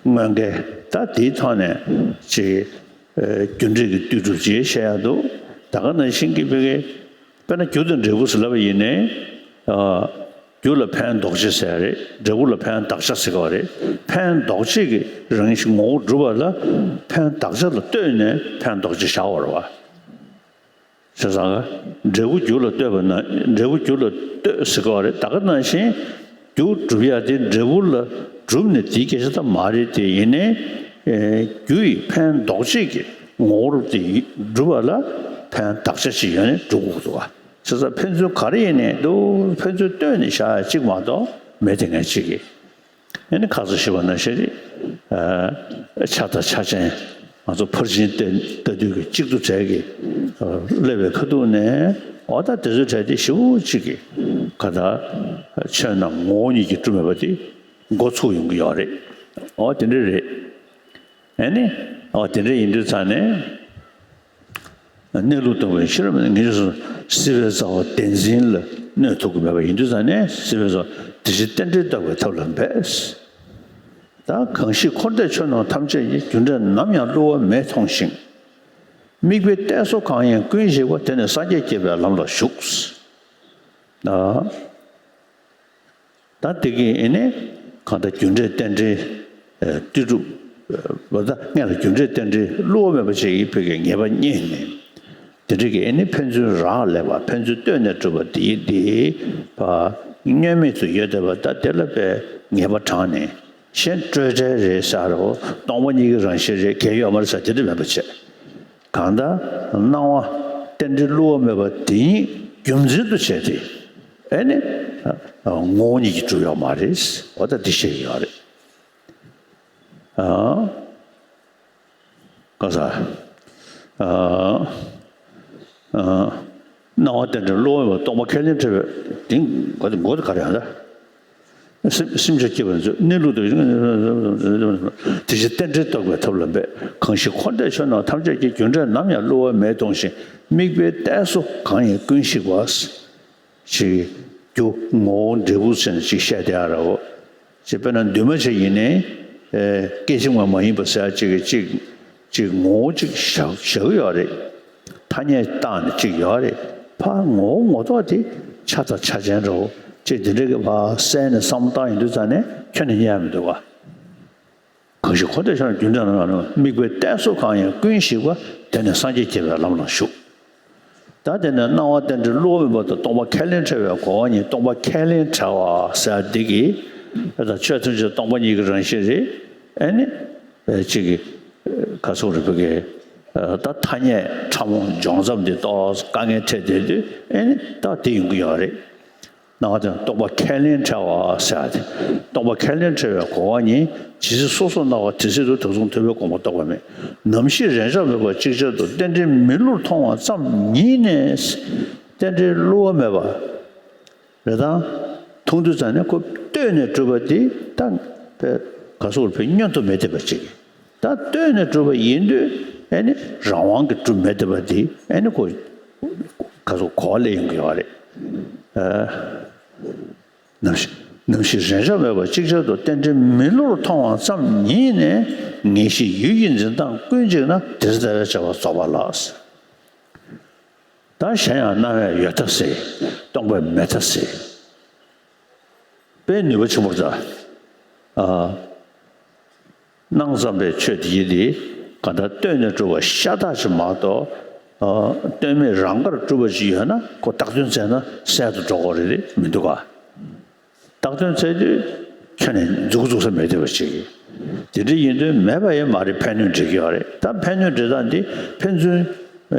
དངོས་འགལ་ད་དེའི་ཐོག་ནས་ཅིག་རྒྱུ་འབྲས་ཀྱི་ལྟོས་གྲུབ་ཅེས་བཤད་ཡག་འདུག་ད་ག་ནང་བཞིན་གྱི་བོད་སྐད་དཔེར་ན་རྒྱུ་དང་འབྲས་བུ་ཟེར་ལབ་པ་ཡིན་ནའི། ཨ། རྒྱུ་ལ་ཕན་འདོགས་བྱེད་ཟེར་རེད། འབྲས་བུ་ལ་ཕན་བདག་ཆགས་ཟེར་ག་བ་རེད། ཕན་འདོགས་བྱེད་ཀྱི་རང་བཞིན་ངོ་བོ་གྲུབ་པ་ལ་ཕན་བདག་ཆགས་ལ་ལྟོས་ནས་ཕན་འདོགས་བྱེད་བཞག་པ་རེད་བ། བྱས་ཙང་འབྲས་བུ་རྒྱུ་ལ་ལྟོས་པ་ན་འབྲས་བུ་རྒྱུ་ལ་ལྟོས་ཟེར་ག་བ་རེད། ད་ག་ནང་བཞིན་རྒྱུ་གྲུབ་ཡ་དེ་འབྲས་བུ་ལ་གྲུབ་ནས་དེའི་སྐད་ཆ་ད་མ་རེད་དེ། ཡིན་ནའི་རྒྱུ་ཡི་ཕན་འདོགས་བྱེད་ཀྱི་ངོ་བོ་གྲུབ་དེ་གྲུབ་པ་ལ་ཕན་བདག་ཆགས་ཅིག་ཡོད་ནས་གྲུབ་དགོས་འདུག་བ། བྱས་ཙང་ཕན་ཚུན་ག་རེ་ཡིན་ནའི་འདུག་ཕན་ཚུན་ལྟོས་ནས་བཞག་ཡ་གཅིག་མ་གཏོགས་མེད་དེ། ངས་གཅིག་གིས་ཨ་ནི་ཁ་སང་ཞུས་པ་ནང་བཞིན་རེད། ཨ། ཆ་དང་ཆ་ཅན་ང་ཚོ་ཕར་ཕྱིན་ལྟ་ལྟ་དུས་ཀྱི་གཅིག་ཏུ་བྲལ་གྱི་ཨ་སླེབས་པའི་ཁ་ཐུག་ནས། འོ་ད་དེ་ཚོའི་གྲས་དེ་ཞེ་པོ་གཅིག་གི་ག་ད་ཆོས་རྣམས་ངོ་བོ་ཉིད་ཀྱིས་གྲུབ་མེད་པ་དེ་འགོ་ཚུགས་ཡོང་གི་ཡོད་རེད། འོ་དེ་འདྲ་རེད། ཨ་ནི་འོ་དེ་འདྲ་ཡིན་དུས་ཙང་ནས། གནས་ལུགས་རྟོགས་པའི་ཤེས་རབ་ངེས་སོ། སྲིད་པའི་རྩ་བ་བདེན་འཛིན་ལ་གནོད་ཐུབ་ཀྱི་མེད་པ་ཡིན་དུས་ཙང་ནས། སྲིད་པའི་རྩ་བ་དེ་ཕྱིར་རྟེན་འབྲེལ་རྟོགས་པའི་ཐབས་ལ་འབད། ད་གང་ཞིག་འཁོར་འདས་ཆོས་རྣམས་ཐམས་ཅད་ཀྱི། རྒྱུ་འབྲས་ནམ་ཡང་བསླུ་བ་མེད་མཐོང་ཞིང་། དམིགས་པའི་གཏད་སོ་གང་ཡིན་ཀུན་ཞིག་པ། དེ་ནི་སངས་རྒྱས་བསྐྱེད་པའི་ལམ་ལ་ཞུགས། ཨ། ད་དེ་གིས་ཨེ་ནི་གང་ལྟར་རྒྱུ་འབྲས་རྟེན་འབྲེལ་ལྟོས་གྲུབ་པ། ད་སྔོན་ལ་རྒྱུ་འབྲས་རྟེན་འབྲེལ་བསླུ་བ་མེད་པ་ཅིག་ཡིན་པའི་གི་ངེས་པ་རྙེད་ནས། དེ་འདྲ་གི་ཨེ་ནི་ཕན་ཚུན་རག་ལས་པ། ཕན་ཚུན་ལྟོས་ནས་གྲུབ་པ་དེ་དེ་བ་བསྙོན་མེད་དུ་ཡོད་བསྡད་པ། ད་དེ་ལ་དཔེ་ངེས་པ་དྲངས་ནས། གཞན་སྤྲོས་བྲལ་རེད་ཟེར་རོ། སྟོང་པ་ཉིད་ཀྱི་རང་བཞིན་རེད། གལ་ཡོད་མ་རེད་ཟེར་དེ་འདྲ་མེད་པ་བྱས། གང་ལྟར་སྣང་བ་རྟེན་འབྲེལ་བསླུ་བ་མེད་པ་དེ་ཉིད་རྒྱུ་མཚན་དུ་བྱས་ཏེ། ཨེ་ནི་ངོ་བོ་ཉིད་ཀྱིས་གྲུབ་ཡོད་མ་རེད། འོ་ད་འདི་བཤད་ཀྱི་ཡོད་རེད། ཨ། ག་ས། ཨ། ཨ། སྣང་བ་རྟེན་འབྲེལ་བསླུ་བ་མེད་པ། སྟོང་པ་ཁས་ལེན་བྲལ་བའི་དེ་མགོ་དེ་མགོ་དེ་ག་རེ་ཡང་ད། སེམས་སེམས་ཅན་སྐྱེ་བ་ཚོས་གནས་ལུགས་དང་། དེ་ཕྱིར་རྟེན་འབྲེལ་རྟོགས་པའི་ཐབས་ལ་འབད། གང་ཞིག་འཁོར་འདས་ཆོས་རྣམས་ཐམས་ཅད་ཀྱི། རྒྱུ་འབྲས་ནམ་ཡང་བསླུ་བ་མེད་མཐོང་ཞིང་། དམིགས་པའི་གཏད་སོ་གང་ཡིན་ཀུན་ཞིག་པ། ཅིག་རྒྱུ་ངོ་བོ་འབྲས་བུ་ཟེར་ནས་ཅིག་བཤད་བསྡད་ཡ་རེད་བ། ཅིག་དཔེར་ན་འདུས་མ་བྱས་ཡིན་ནའི་སྐད་ཅིག་མ་མ་ཡིན་པ་ཟེར་ཡ་ཅིག་གི་ཅིག་ཅིག་ངོ་བོ་ཅིག་བཞག་བཞག་གི་ཡོད་རེད། ཐ་སྙད་བཏགས་ནས་ཅིག་ཡོད་རེད། ཕར་ངོ་བོ་ངོ་ཐོག་དེ་ཆ་དང་ཆ་ཅན་རེད་བ། ཅིག་དེ་འདྲ་གི་ཕར་གསལ་ནས་བསམ་བློ་བཏང་ཡོང་དུས་ཙང་ནས་ཁྱོན་ནས་རྙེད་ཡ་མི་འདུག་ག་གང་ཞིག་འཁོར་འདས་ཆོས་རྣམས་རྒྱུ་འབྲས་ནམ་ཡང་། དམིགས་པའི་གཏད་སོ་གང་ཡིན་ཀུན་ཞིག་པ། དེ་ནི་སངས་རྒྱས་བསྐྱེད་པའི་ལམ་ལ་ཞུགས། ད་དེ་ནས་སྣང་བ་རྟེན་འབྲེལ་བསླུ་བ་མེད་པ་དང་། སྟོང་པ་ཁས་ལེན་བྲལ་བའི་གོ་བ་གཉིས། སྟོང་པ་ཁས་ལེན་བྲལ་བ་ཟེར་འདི་གིས་ད་ཆོས་ཐམས་ཅད་སྟོང་པ་ཉིད་ཀྱི་རང་བཞིན་རེད། ཨེ་ནི་ཅིག་གི་ག་སོགས་རེད་བོད་ཀྱི་ད་ཐ་སྙད་ཕྲ་མོ་འཇོག་མཚམས་འདི་ཏོག་ཙམ་དཀའ་ངལ་འཕྲད་བསྡད་དུས། ཨེ་ནི་ད་དེ་ཡོང་གི་ཡོད་རེད། སྣང་བ་དེ་སྟོང་པ་ཁས་ལེན་བྲལ་བ་ཟེར་ཡ་དེ། སྟོང་པ་ཁས་ལེན་བྲལ་བའི་གོ་བ་གཉིས། ཇི་སྲིད་སོ་སོར་སྣང་བ་དེ་སྲིད་དུ། དག་གསུམ་ཐུབ་པས་གོང་མ་རྟོགས་པ་མེད། ནམ་ཞིག་རེག་བྱ་མེད་པ་ཅིག་ཅར་དུ། རྟེན་འབྲེལ་མི་བསླུར་མཐོང་བ་ཙམ་ཉིད་ནས། རྟེན་འབྲེལ་བསླུ་བ་མེད་པ་རེད་དང་། མཐོང་དུས་ཙང་ནས་ཁོ་ལྟོས་ནས་གྲུབ་པ་དེ་ད་དཔེ་ག་སོགས་རེད་བོད་བསྙོན་དུ་མི་འདེབས་པ་ཅིག་ད་ལྟོས་ནས་གྲུབ་པ་ཡིན་དུས། ཨེ་ནི་རང་དབང་གིས་གྲུབ་མི་བདེ་བ་འདི། ཨེ་ནི་ཁོ་ག་ཚོད་གོ་བ་ལེན་ཡོང་གི་ཡོད་རེད། ཨ། ནམ་ཞིག་ནམ་ཞིག་རེག་བྱ་མེད་པ་ཅིག་ཅར་དུ། རྟེན་འབྲེལ་མི་བསླུར་མཐོང་བ་ཙམ་ཉིད་ནས། ངེས་ཤེས་ཡུལ་གྱི་འཛིན་སྟངས་ཀུན་གཅིག་ན། དེར་ལྟ་བས་བྱ་བ་རྫོགས་པ་ལགས། ད་གཞན་ཡང་སྣང་བས་ཡོད་མཐའ་གསལ། སྟོང་པས་མེད་མཐའ་གསལ། དཔེ་ནུས་པ་ཆེན་པོ་རེད་ད། ཨ། སྣང་ཙམ་པའི་ཆོས་དེ་ཡིན་ཏེ། གང་ལྟར་ལྟོས་ནས་གྲུབ་པ་ཤ་སྟག་ཅིག་མ་གཏོགས། ཨ། ལྟོས་མེད་རང་དགར་གྲུབ་པ་ཅིག་ཡོད་ན། ཁོ་བཏགས་དོན་བཙལ་ན་གསལ་དུ་འགྲོ་གི་རེད་མི་འདུག་ག་བཏགས་དོན་བཙལ་དུས་ཁྱོན་ནས་མཛུབ་གུ་བཙུགས་ས་མེད་བསྡད་པ་ཅིག་དེ་འདྲ་ཡིན་དུས་མེད་པ་ཡང་མ་རེད། ཕན་གནོད་འབྲེལ་གྱི་ཡོད་རེད། ད་ཕན་གནོད་འབྲེལ་སྟངས་འདི་ཕན་ཚུན་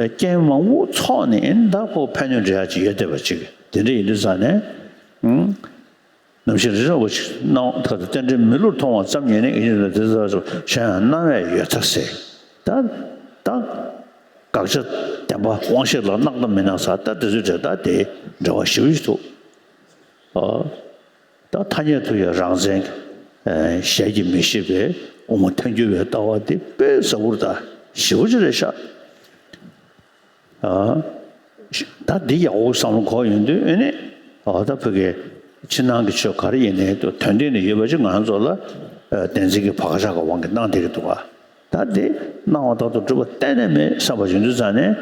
རྐྱེན་མང་པོ་ཚོགས་ནས། ཨེ་ནི་ད་ཁོ་ཕན་གནོད་འབྲེལ་ཡག་ཅིག་ཡོད་བསྡད་པ་ཅིག་དེ་འདྲ་ཡིན་དུས་ཙང་ནས། ཨང་། རྣམ་ཤེས་རི་རབ་པ་ཞིག་སྣང་བ་ཐག་ཏུ་རྟེན་འབྲེལ་མི་བསླུར་མཐོང་བ་ཙམ་ཉིད་ནི། ཨེ་ནི་དེ་ལྟར་གཞན་ཡང་སྣང་བས་ཡོད་མཐའ་གསལ། ད་ད་དགག་བྱ་བདེན་པ་དབང་ཤེས་ལ་སྣང་དང་མི་སྣང་ས། ད་དེ་ཚོའི་གྲས་ད་དེ་འབྲེལ་བ་ཞེ་པོ་ཞིག་འདུག་ཨ། ད་ཐ་སྙད་དུ་ཡང་རང་མཚན་ཞལ་གྱིས་མི་བཞེས་པའི་དབུ་མ་ཐལ་འགྱུར་བའི་ལྟ་བ་འདི་དཔེ་ཟབ་པོ་དང་ཞེ་པོ་ཅིག་རེད་ཤག་ཨ། ད་འདི་ཡག་པོ་བསམ་བློ་འཁོར་ཡོང་དུས། ཨེ་ནི་ཨ། ད་ཕ་གི་ཕྱི་ནང་གི་ཆོས་ག་རེ་ཡིན་ནའི་དོན་སྟེང་ནས་ཡོད་པ་ཅིག་ང་ཚོ་ལ་བདེན་འཛིན་གྱི་བག་ཆགས་ཀྱི་དབང་གིས་སྣང་བསྡད་ཀྱི་འདུག་ག་ད་འདི་སྣང་བ་ལྟར་དུ་གྲུབ་པ་གཏན་ནས་མེད་བསམ་པ་ཡོང་དུས་ཙང་ནས།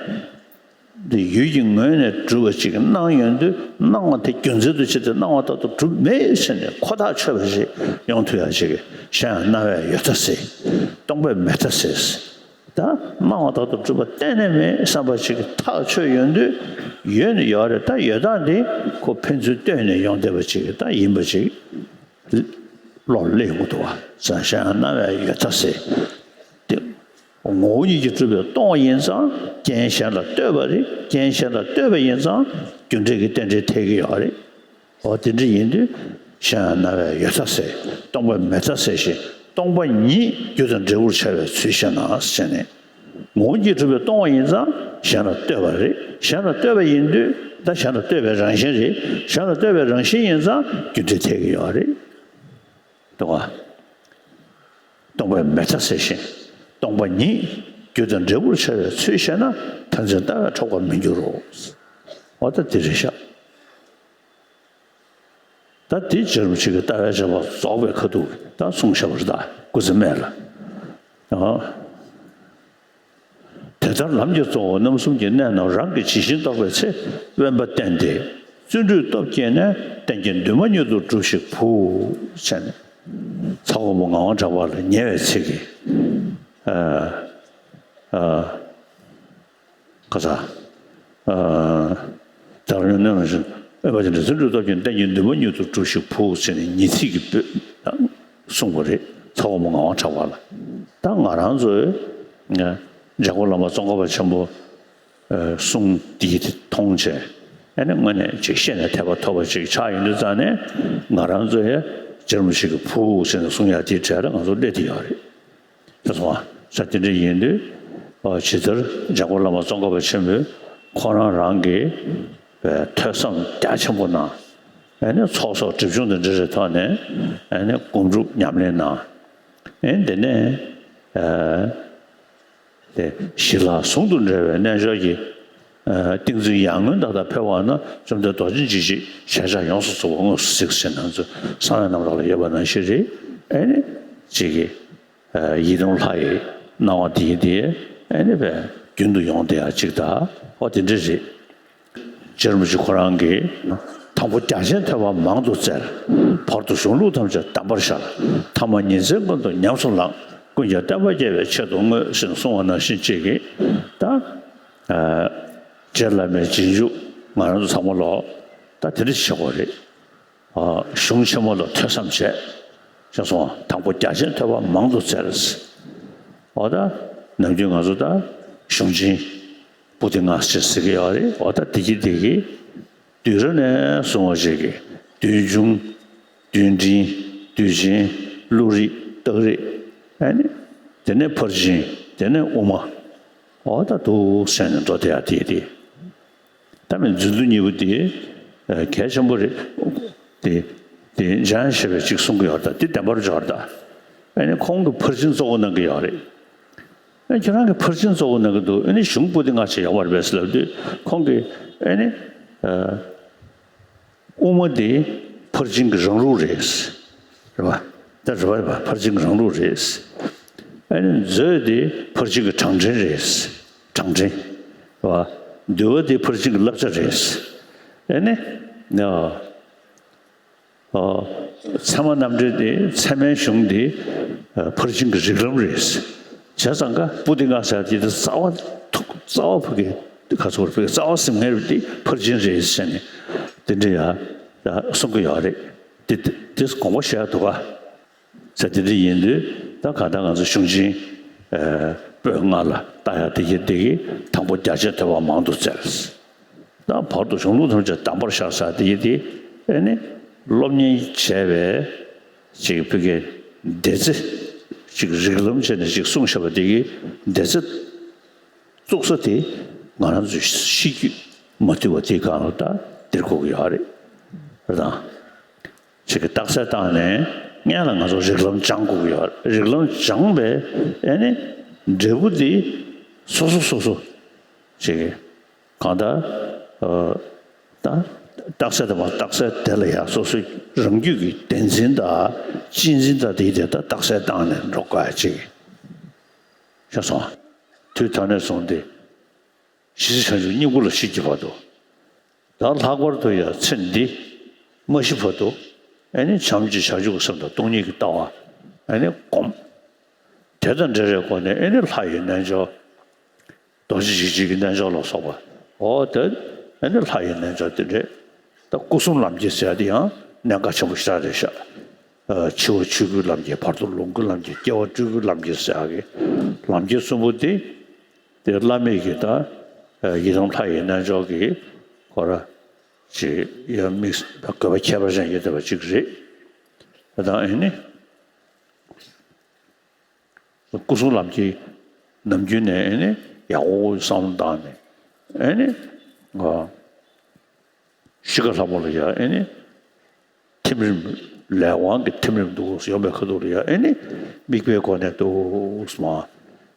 འདི་ཡུལ་གྱི་ངོས་ནས་གྲུབ་པ་ཅིག་སྣང་ཡོང་དུས། སྣང་བ་དེ་རྒྱུ་མཚན་དུ་བྱས་ཏེ་སྣང་བ་ལྟར་དུ་གྲུབ་མེད་ཟེར་ནས་ཁོ་ཐག་ཆོད་པ་ཞིག་ཡོང་ཐུབ་ཡ་ཅིག་གཞན་ཡང་སྣང་བས་ཡོད་མཐའ་གསལ། སྟོང་པས་མེད་མཐའ་གསལ། ད་སྣང་བ་ལྟར་དུ་གྲུབ་པ་གཏན་ནས་མེད་བསམ་པ་ཅིག་ཐག་ཆོད་ཡོང་དུས། ཡོད་ནི་ཡོད་རེད། ད་ཡོད་སྟངས་འདི་ཁོ་ཕན་ཚུན་ལྟོས་ནས་ཡོང་བསྡད་པ་ཅིག་ད་ཡིན་པ་ཅིག་བློ་ལ་སླེབས་ཡོང་གི་འདུག་བ། གཞན་ཡང་སྣང་བས་ཡོད་མཐའ་གསལ། དེ་ངོ་བོ་ཉིད་ཀྱིས་གྲུབ་པའི་སྟོང་པ་ཡིན་ཙང་། རྐྱེན་གཞན་ལ་ལྟོས་པ་རེད། རྐྱེན་གཞན་ལ་ལྟོས་པ་ཡིན་ཙང་རྒྱུ་འབྲས་ཀྱི་རྟེན་འབྲེལ་འཐད་ཀྱི་ཡོད་རེད། འོ་དེ་འདྲ་ཡིན་དུས་གཞན་ཡང་སྣང་བས་ཡོད་མཐའ་གསལ། སྟོང་པས་མེད་མཐའ་གསལ་ཞིང་། སྟོང་པ་ཉིད་རྒྱུ་དང་འབྲས་བུར་བྱ་བའི་ཚུལ་བཤད་ན་ཟེར་ནས། ངོ་བོ་ཉིད་ཀྱིས་གྲུབ་པའི་སྟོང་པ་ཡིན་ཙང་གཞན་ལ་ལྟོས་པ་རེད། གཞན་ལ་ལྟོས་པ་ཡིན་དུས་ད་གཞན་ལ་ལྟོས་པའི་རང་བཞིན་རེད། གཞན་ལ་ལྟོས་པའི་རང་བཞིན་ཡིན་ཙང་རྒྱུ་འབྲས་འཐད་ཀྱི་ཡོད་རེད། འདུག་ག་སྟོང་པས་མེད་མཐའ་གསལ་ཞིང་། སྟོང་པ་ཉིད་རྒྱུ་དང་འབྲས་བུར་བྱ་བའི་ཚུལ་བཤད་ན། མཐར་འཛིན་ལྟ་བས་འཕྲོག་པར་མི་འགྱུར་རོ། འོ་ད་འདི་རེད་ཤག་ད་འདི་རྗེ་རིན་པོ་ཆེ་གི་ལྟ་བའི་བྱེད་པ་རྫོགས་པའི་ཁ་ཐུག་ད་གསུངས་བཞག་པ་རེད། ད་སྐུ་ཚེ་སྨད་ལ། ཨ། དེ་ལྟར་ལམ་གྱི་གཙོ་བོ་རྣམ་གསུམ་གྱི་གནད་རྣམས་རང་གིས་ཇི་བཞིན་རྟོགས་པའི་ཚེ། དབེན་པ་བསྟེན་ཏེ་བརྩོན་འགྲུས་སྟོབས་བསྐྱེད་ནས། རྟེན་གྱི་འདུན་མ་མྱུར་དུ་འགྲུབ་ཤིག་བུ། ཟེར་ནས་ཚ་བོ་མོ་ངག་དབང་གྲགས་པ་ལ་ཉེ་བའི་ཚིག་གིས། ཨ། ཨ། ཁ་ས། ཨ། དེ་ལྟར་ལམ་གྱི་གཙོ་བོ་རྣམ་གསུམ་གྱི་གནད་རྣམས་རང་གིས་ཇི་བཞིན་རྟོགས་པའི་ཚེ། དབེན་པ་བསྟེན་ཏེ་བརྩོན་འགྲུས་སྟོབས་བསྐྱེད་ནས། རྟེན་གྱི་འདུན་མ་མྱུར་དུ་འགྲུབ་ཤིག་བུ། ཟེར་ནས་ཉེ་ཚིག་གིས་གསུངས་པ་རེད། ཚ་བོ་མོ་ངག་དབང་གྲགས་པ་ལ། ད་ང་རང་ཚོས་འཇམ་མགོན་བླ་མ་ཙོང་ཁ་པ་ཆེན་པོ་གསུང་འདི་མཐོང་བྱས། ཨ་ནི་དངོས་གནས་ཅིག་ཤེས་ནས་དད་པ་ཐོབ་པ་ཅིག་ཆགས་ཡོང་དུས་ཙང་ནས། ང་རང་ཚོ་ཡང་རྗེ་རིན་པོ་ཆེ་གི་བུ་ཟེར་ནས་གསུང་ཡག་དེའི་གྲས་ལ་ང་ཚོ་སླེབས་བསྡད་ཡོད་རེད། ད་སོང་བ་ས་དེ་འདྲ་ཡིན་དུས། ཨ། ཇི་ལྟར་འཇམ་མགོན་བླ་མ་ཙོང་ཁ་པ་ཆེན་པོས་ཁོ་རང་རང་གི་ཐོས་བསམ་རྒྱ་ཆེན་པོ་གནང་། ཨ་ནི་ཚོགས་གསོག་སྒྲིབ་སྦྱོང་དང་འབྲེལ་བའི་ཐོག་ནས། ཨ་ནི་སྒོམ་སྒྲུབ་ཉམས་ལེན་གནང་། ཨ་ནི་དེ་ནས། ཨ། དེ་ཞི་ལྷག་ཟུང་དུ་འབྲེལ་བའི་རྣལ་འབྱོར་གྱི། ཨ། ཏིང་འཛིན་ཡར་ངོའི་མདའ་དང་ཕེབས་པ་ན། བཅོམ་ལྡན་རྡོ་རྗེ་འཇིགས་བྱེད་ཞལ་ཕྱག་ཡོངས་སུ་རྫོགས་པ་དངོས་སུ་གཟིགས་ཟེར། ང་ཚོ་གསང་བའི་རྣམ་གྲངས་ལ་ཡོད་པ་ནང་བཞིན་རེད། ཨ་ནི་ཅིག་གི། ཨ། ཡི་དམ་ལྷ་ཡི་སྣང་བ་འདི་ཡི་འདི། ཨ་ནི་བས་རྒྱུན་དུ་ཡོང་བསྡད་ཡག་ཅིག་ད། འོ་དེ་འདྲ་རེད། རྗེ་རིན་པོ་ཆེ་ཁོ་རང་གིས། དང་པོ་རྒྱ་ཆེན་ཐོས་པ་མང་དུ་བཙལ། བར་དུ་གཞུང་ལུགས་ཐམས་ཅད་གདམས་པར་ཤར། ཐ་མ་ཉིན་མཚན་ཀུན་ཏུ་ཉམས་སུ་བླངས། ཀུན་ཀྱང་བསྟན་པ་རྒྱས་པའི་ཆེད་དུ་བསྔོས་ཟེར་གསུངས་པ་ནང་བཞིན་ཅིག་གིས། ད། ཨ། རྗེ་བླ་མའི་རྗེས་འཇུག་ང་རང་ཚོ་ཚང་མ་ལོག་ད་དེ་འདྲ་བྱེད་དགོས་རེད། ཨ། གཞུང་ཆེན་མོ་ལ་ཐོས་བསམ་བྱས། ཅེས་གསུངས། དང་པོ་རྒྱ་ཆེན་ཐོས་པ་མང་དུ་བཙལ། འོ་ད་ནམ་རྒྱུན་ང་ཚོ་ད་གཞུང་ཆེན་པོ་ཏི་ལྔ་ཞེས་ཟེར་གྱི་ཡོད་རེད། འོ་ད་དེ་གི་དེ་གི་བསྡུས་ར་ནས་གསུངས་པ་ཞིག་གི། བསྡུས་འབྱུང་། བསྡུས་འབྲིང་། བསྡུས་ཆེན། བློ་རིག། རྟགས་རིག། ཨ་ནི་དེ་ནས་ཕར་ཕྱིན། དེ་ནས་དབུ་མ། འོ་ད་འདུག་ཟེར་ནས་འགྲོ་བསྡད་ཡ་དེ་དེ། ད་མི་རྫུན་དུ་གཉིས་པོ་དེ་གལ་ཆེན་པོ་རེད། དེ་དེ་འཇང་ཞེས་པའི་ཅིག་གསུང་གི་ཡོད་རེད། ད་དེ་བདེན་པར་འཇོག་རེད། ད་ཨ་ནི་ཁོང་གིས་ཕར་ཕྱིན་གཙོ་བོ་གནང་གི་ཡོད་རེད། ཨ། ཁྱེད་རང་གིས་ཕར་ཕྱིན་གཙོ་བོ་གནང་གི་འདུག་ཨ་ནི་གཞུང་པོ་ཏི་ལྔ་ཞིག་ཡོད་པ་རེད་པས་ལབ་དུས། ཁོང་གིས་ཨ་ནི། ཨ། དབུ་མ་དེ་ཕར་ཕྱིན་གྱི་རང་ལུགས་རེད། རེད་པ། ད་རེད་པ། རེད་པ། ཕར་ཕྱིན་གྱི་རང་ལུགས་རེད། ཨ་ནི་མཛོད་དེ་ཕར་ཕྱིན་གྱི་གྲངས་འདྲེན་རེད། གྲངས་འདྲེན། རེད་པ། འདུལ་བ་དེ་ཕར་ཕྱིན་གྱི་བསླབ་བྱ་རེད། ཨ་ནི། ཨ། ཨ། ཚད་མ་རྣམ་འགྲེལ་དེ། ཚད་མའི་གཞུང་དེ། ཨ། ཕར་ཕྱིན་གྱི་རིགས་ལམ་རེད། བྱས་ཙང་ཀ་པོ་ཏི་ལྔ་ཟེར་དེ་རྩ་བ་ཐུག་རྩ་བ་ཕ་གི་ཁ་ཚུར་ཕ་གི་རྩ་བ་ཟིན་མཁན་རེད། དེ་ཕར་ཕྱིན་རེད་ཟེར་ནས་དེ་འདྲ་ཡ་གསུང་གི་ཡོད་རེད། དེ་དེ་དེ་དགོངས་པ་བཞེས་ཡ་འདུག་ག་ཟེར། དེ་འདྲ་ཡིན་དུས་ད་གང་ལྟར་ང་ཚོ་གཞུང་ཆེན། ཨ། པོད་ལྔ་ལ་ལྟ་ཡ་དེ་གི་དེ་གི་དང་པོ་རྒྱ་ཆེན་ཐོས་པ་མང་དུ་བཙལ། ད་བར་དུ་གཞུང་ལུགས་ཐམས་ཅད་གདམས་པར་ཤར་ཟེར་དེ་ཡི་དེ། ཨ་ནི་ སློབ་གཉེར་བྱས་པའི་ཅིག་བོད་སྐད་སྡེ་ཚན་ཅིག་རིགས་ལམ་བྱས་ནས་ཅིག་གསུངས་བཞག་པ་དེ་གི་སྡེ་ཚན་བཙུགས་ས་དེ་ང་རང་ཚོའི་གཤིས་རྒྱུད་མ་བཏུལ་བ་དེའི་སྒང་ལ་ད་འདིར་གོ་གི་ཡོད་རེད། རེད་དང་། ཅིག་གི་རྟགས་གསལ་བཏང་ནས་སྔོན་ལ་ང་ཚོ་རིགས་ལམ་སྦྱང་དགོས་ཀྱི་ཡོད་རེད། རིགས་ལམ་སྦྱངས་པའི་ཨེ་ནི་འབྲས་བུ་དེ་སོ་སོ་སོ་སོ་ཅིག་གི་གང་ལྟར་ཨ་ད་རྟགས་གསལ་དང་མ་རྟགས་གསལ་དེ་ལ་ཡང་སོ་སོའི་རང་རྒྱུད་ཀྱི་བདེན་འཛིན་དང་གཅེས་འཛིན་དང་དེ་དེ་ད་རྟགས་གསལ་བཏང་ནས་འགྲོ་དགོས་ཅིག་ཤེས་སོང་། དུས་ད་ནས་བཟུང་སྟེ། ཞི་བྱང་ཆུབ་སྙིང་པོ་ལ་ཤེས་ཀྱི་བར་དུ། ད་ལྷག་པར་དུ་ཡང་ཚེ་འདི་མ་ཤི་བར་དུ་ཨེ་ནི་བྱམས་ཀྱི་བྱང་ཆུབ་ཀྱི་སེམས་དང་སྟོང་ཉིད་ཀྱི་ལྟ་བ་ཨེ་ནི་སྒོམ། དེ་དང་འབྲེལ་བའི་སྒོ་ནས་ཨེ་ནི་ལྷ་ཡི་རྣལ་འབྱོར། རྡོ་རྗེ་འཇིགས་བྱེད་ཀྱི་རྣལ་འབྱོར་ལ་སོགས་པ། འོ་དེ་ཨེ་ནི་ལྷ་ཡི་རྣལ་འབྱོར་དེ་འདྲས། ད་སྐུ་གསུམ་ལམ་གྱི་ཟེར་ཡ་དེ་ཡང་གནད་འགག་ཆེན་པོ་ཞེ་དྲག་རེད་ཤག་འཆི་བ་ཆོས་སྐུའི་ལམ་གྱི་བར་དོ་ལོངས་སྐུའི་ལམ་གྱི་སྐྱེ་བ་སྤྲུལ་སྐུའི་ལམ་གྱི་ཟེར་ཡ་གི་ལམ་གྱི་གསུམ་པོ་དེ། དེ་བླ་མེད་ཀྱི་ད་ཡི་དམ་ལྷ་ཡི་རྣལ་འབྱོར་གྱི་ཁོ་ར་ཅིག་ཡང་དམིགས་ད་དགོས་པ་ཁྱད་པར་ཅན་ཡོད་བསྡད་པ་ཅིག་རེད། ད་ཨེ་ནི་སྐུ་གསུམ་ལམ་གྱི་ནམ་རྒྱུན་ནས་ཨེ་ནི་ཡག་པོ་བསམ་བློ་བཏང་ནས་ཨེ་ནི་ཨ། གཤིས་ཀ་ལྷ་མོ་ལ་ཡ་ཨེ་ནི། ཐིམ་རིམ་ལས་དབང་གི་ཐིམ་རིམ་འདུག་ཡོང་པའི་ཁ་ཐུག་ལ་ཡ་ཨེ་ནི། དམིགས་པའི་སྒོ་ནས་འདུག་སྨ།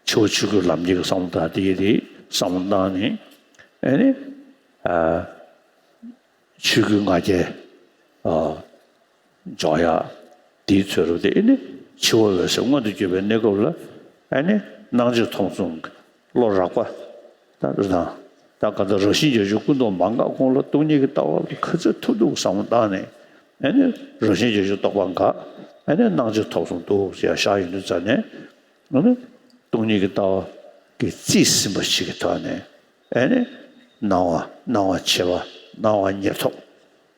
འཆི་བ་ཆོས་སྐུའི་ལམ་གྱི་བསམ་བློ་དང་དེ་ཡི་རིགས་བསམ་བློ་བཏང་ནས་ཨེ་ནི། ཨ། ཆོས་སྐུའི་ང་རྒྱལ། ཨ། འཇོག་ཡ། དེའི་ཚོད་རུ་དེ་ཨེ་ནི་འཆི་བ་འོད་གསལ་མངོན་དུ་གྱུར་པའི་གནས་སྐབས་ལ་ཨེ་ནི་སྣང་མཆེད་ཐོབ་གསུམ་གྱི་བློ་རགས་པ། ད་རེད་དང་། ད་ག་ད་རང་བཞིན་བརྗོད་བྱ་ཀུན་རྟོག་མ་འགགས་གོང་ལ་སྟོང་ཉིད་ཀྱི་ལྟ་བ་ལ་ག་ཚོད་ཐུབ་ཐུབ་བསམ་བློ་བཏང་ནས་ཨེ་ནི་རང་བཞིན་བརྗོད་བྱ་རྟོགས་པ་འགགས། ཨེ་ནི་སྣང་མཆེད་ཐོབ་གསུམ་འདུག་ཟེར་ཡ་བཞག་ཡོད་དུས་ཙ་ནས། ཨ་ནི། སྟོང་ཉིད་ཀྱི་ལྟ་བ་གི་རྩིས་ཟིན་པ་ཞིག་གི་ཐོག་ནས་ཨེ་ནི། སྣང་བ་སྣང་བ་མཆེད་པ་སྣང་བ་ཉེར་ཐོབ་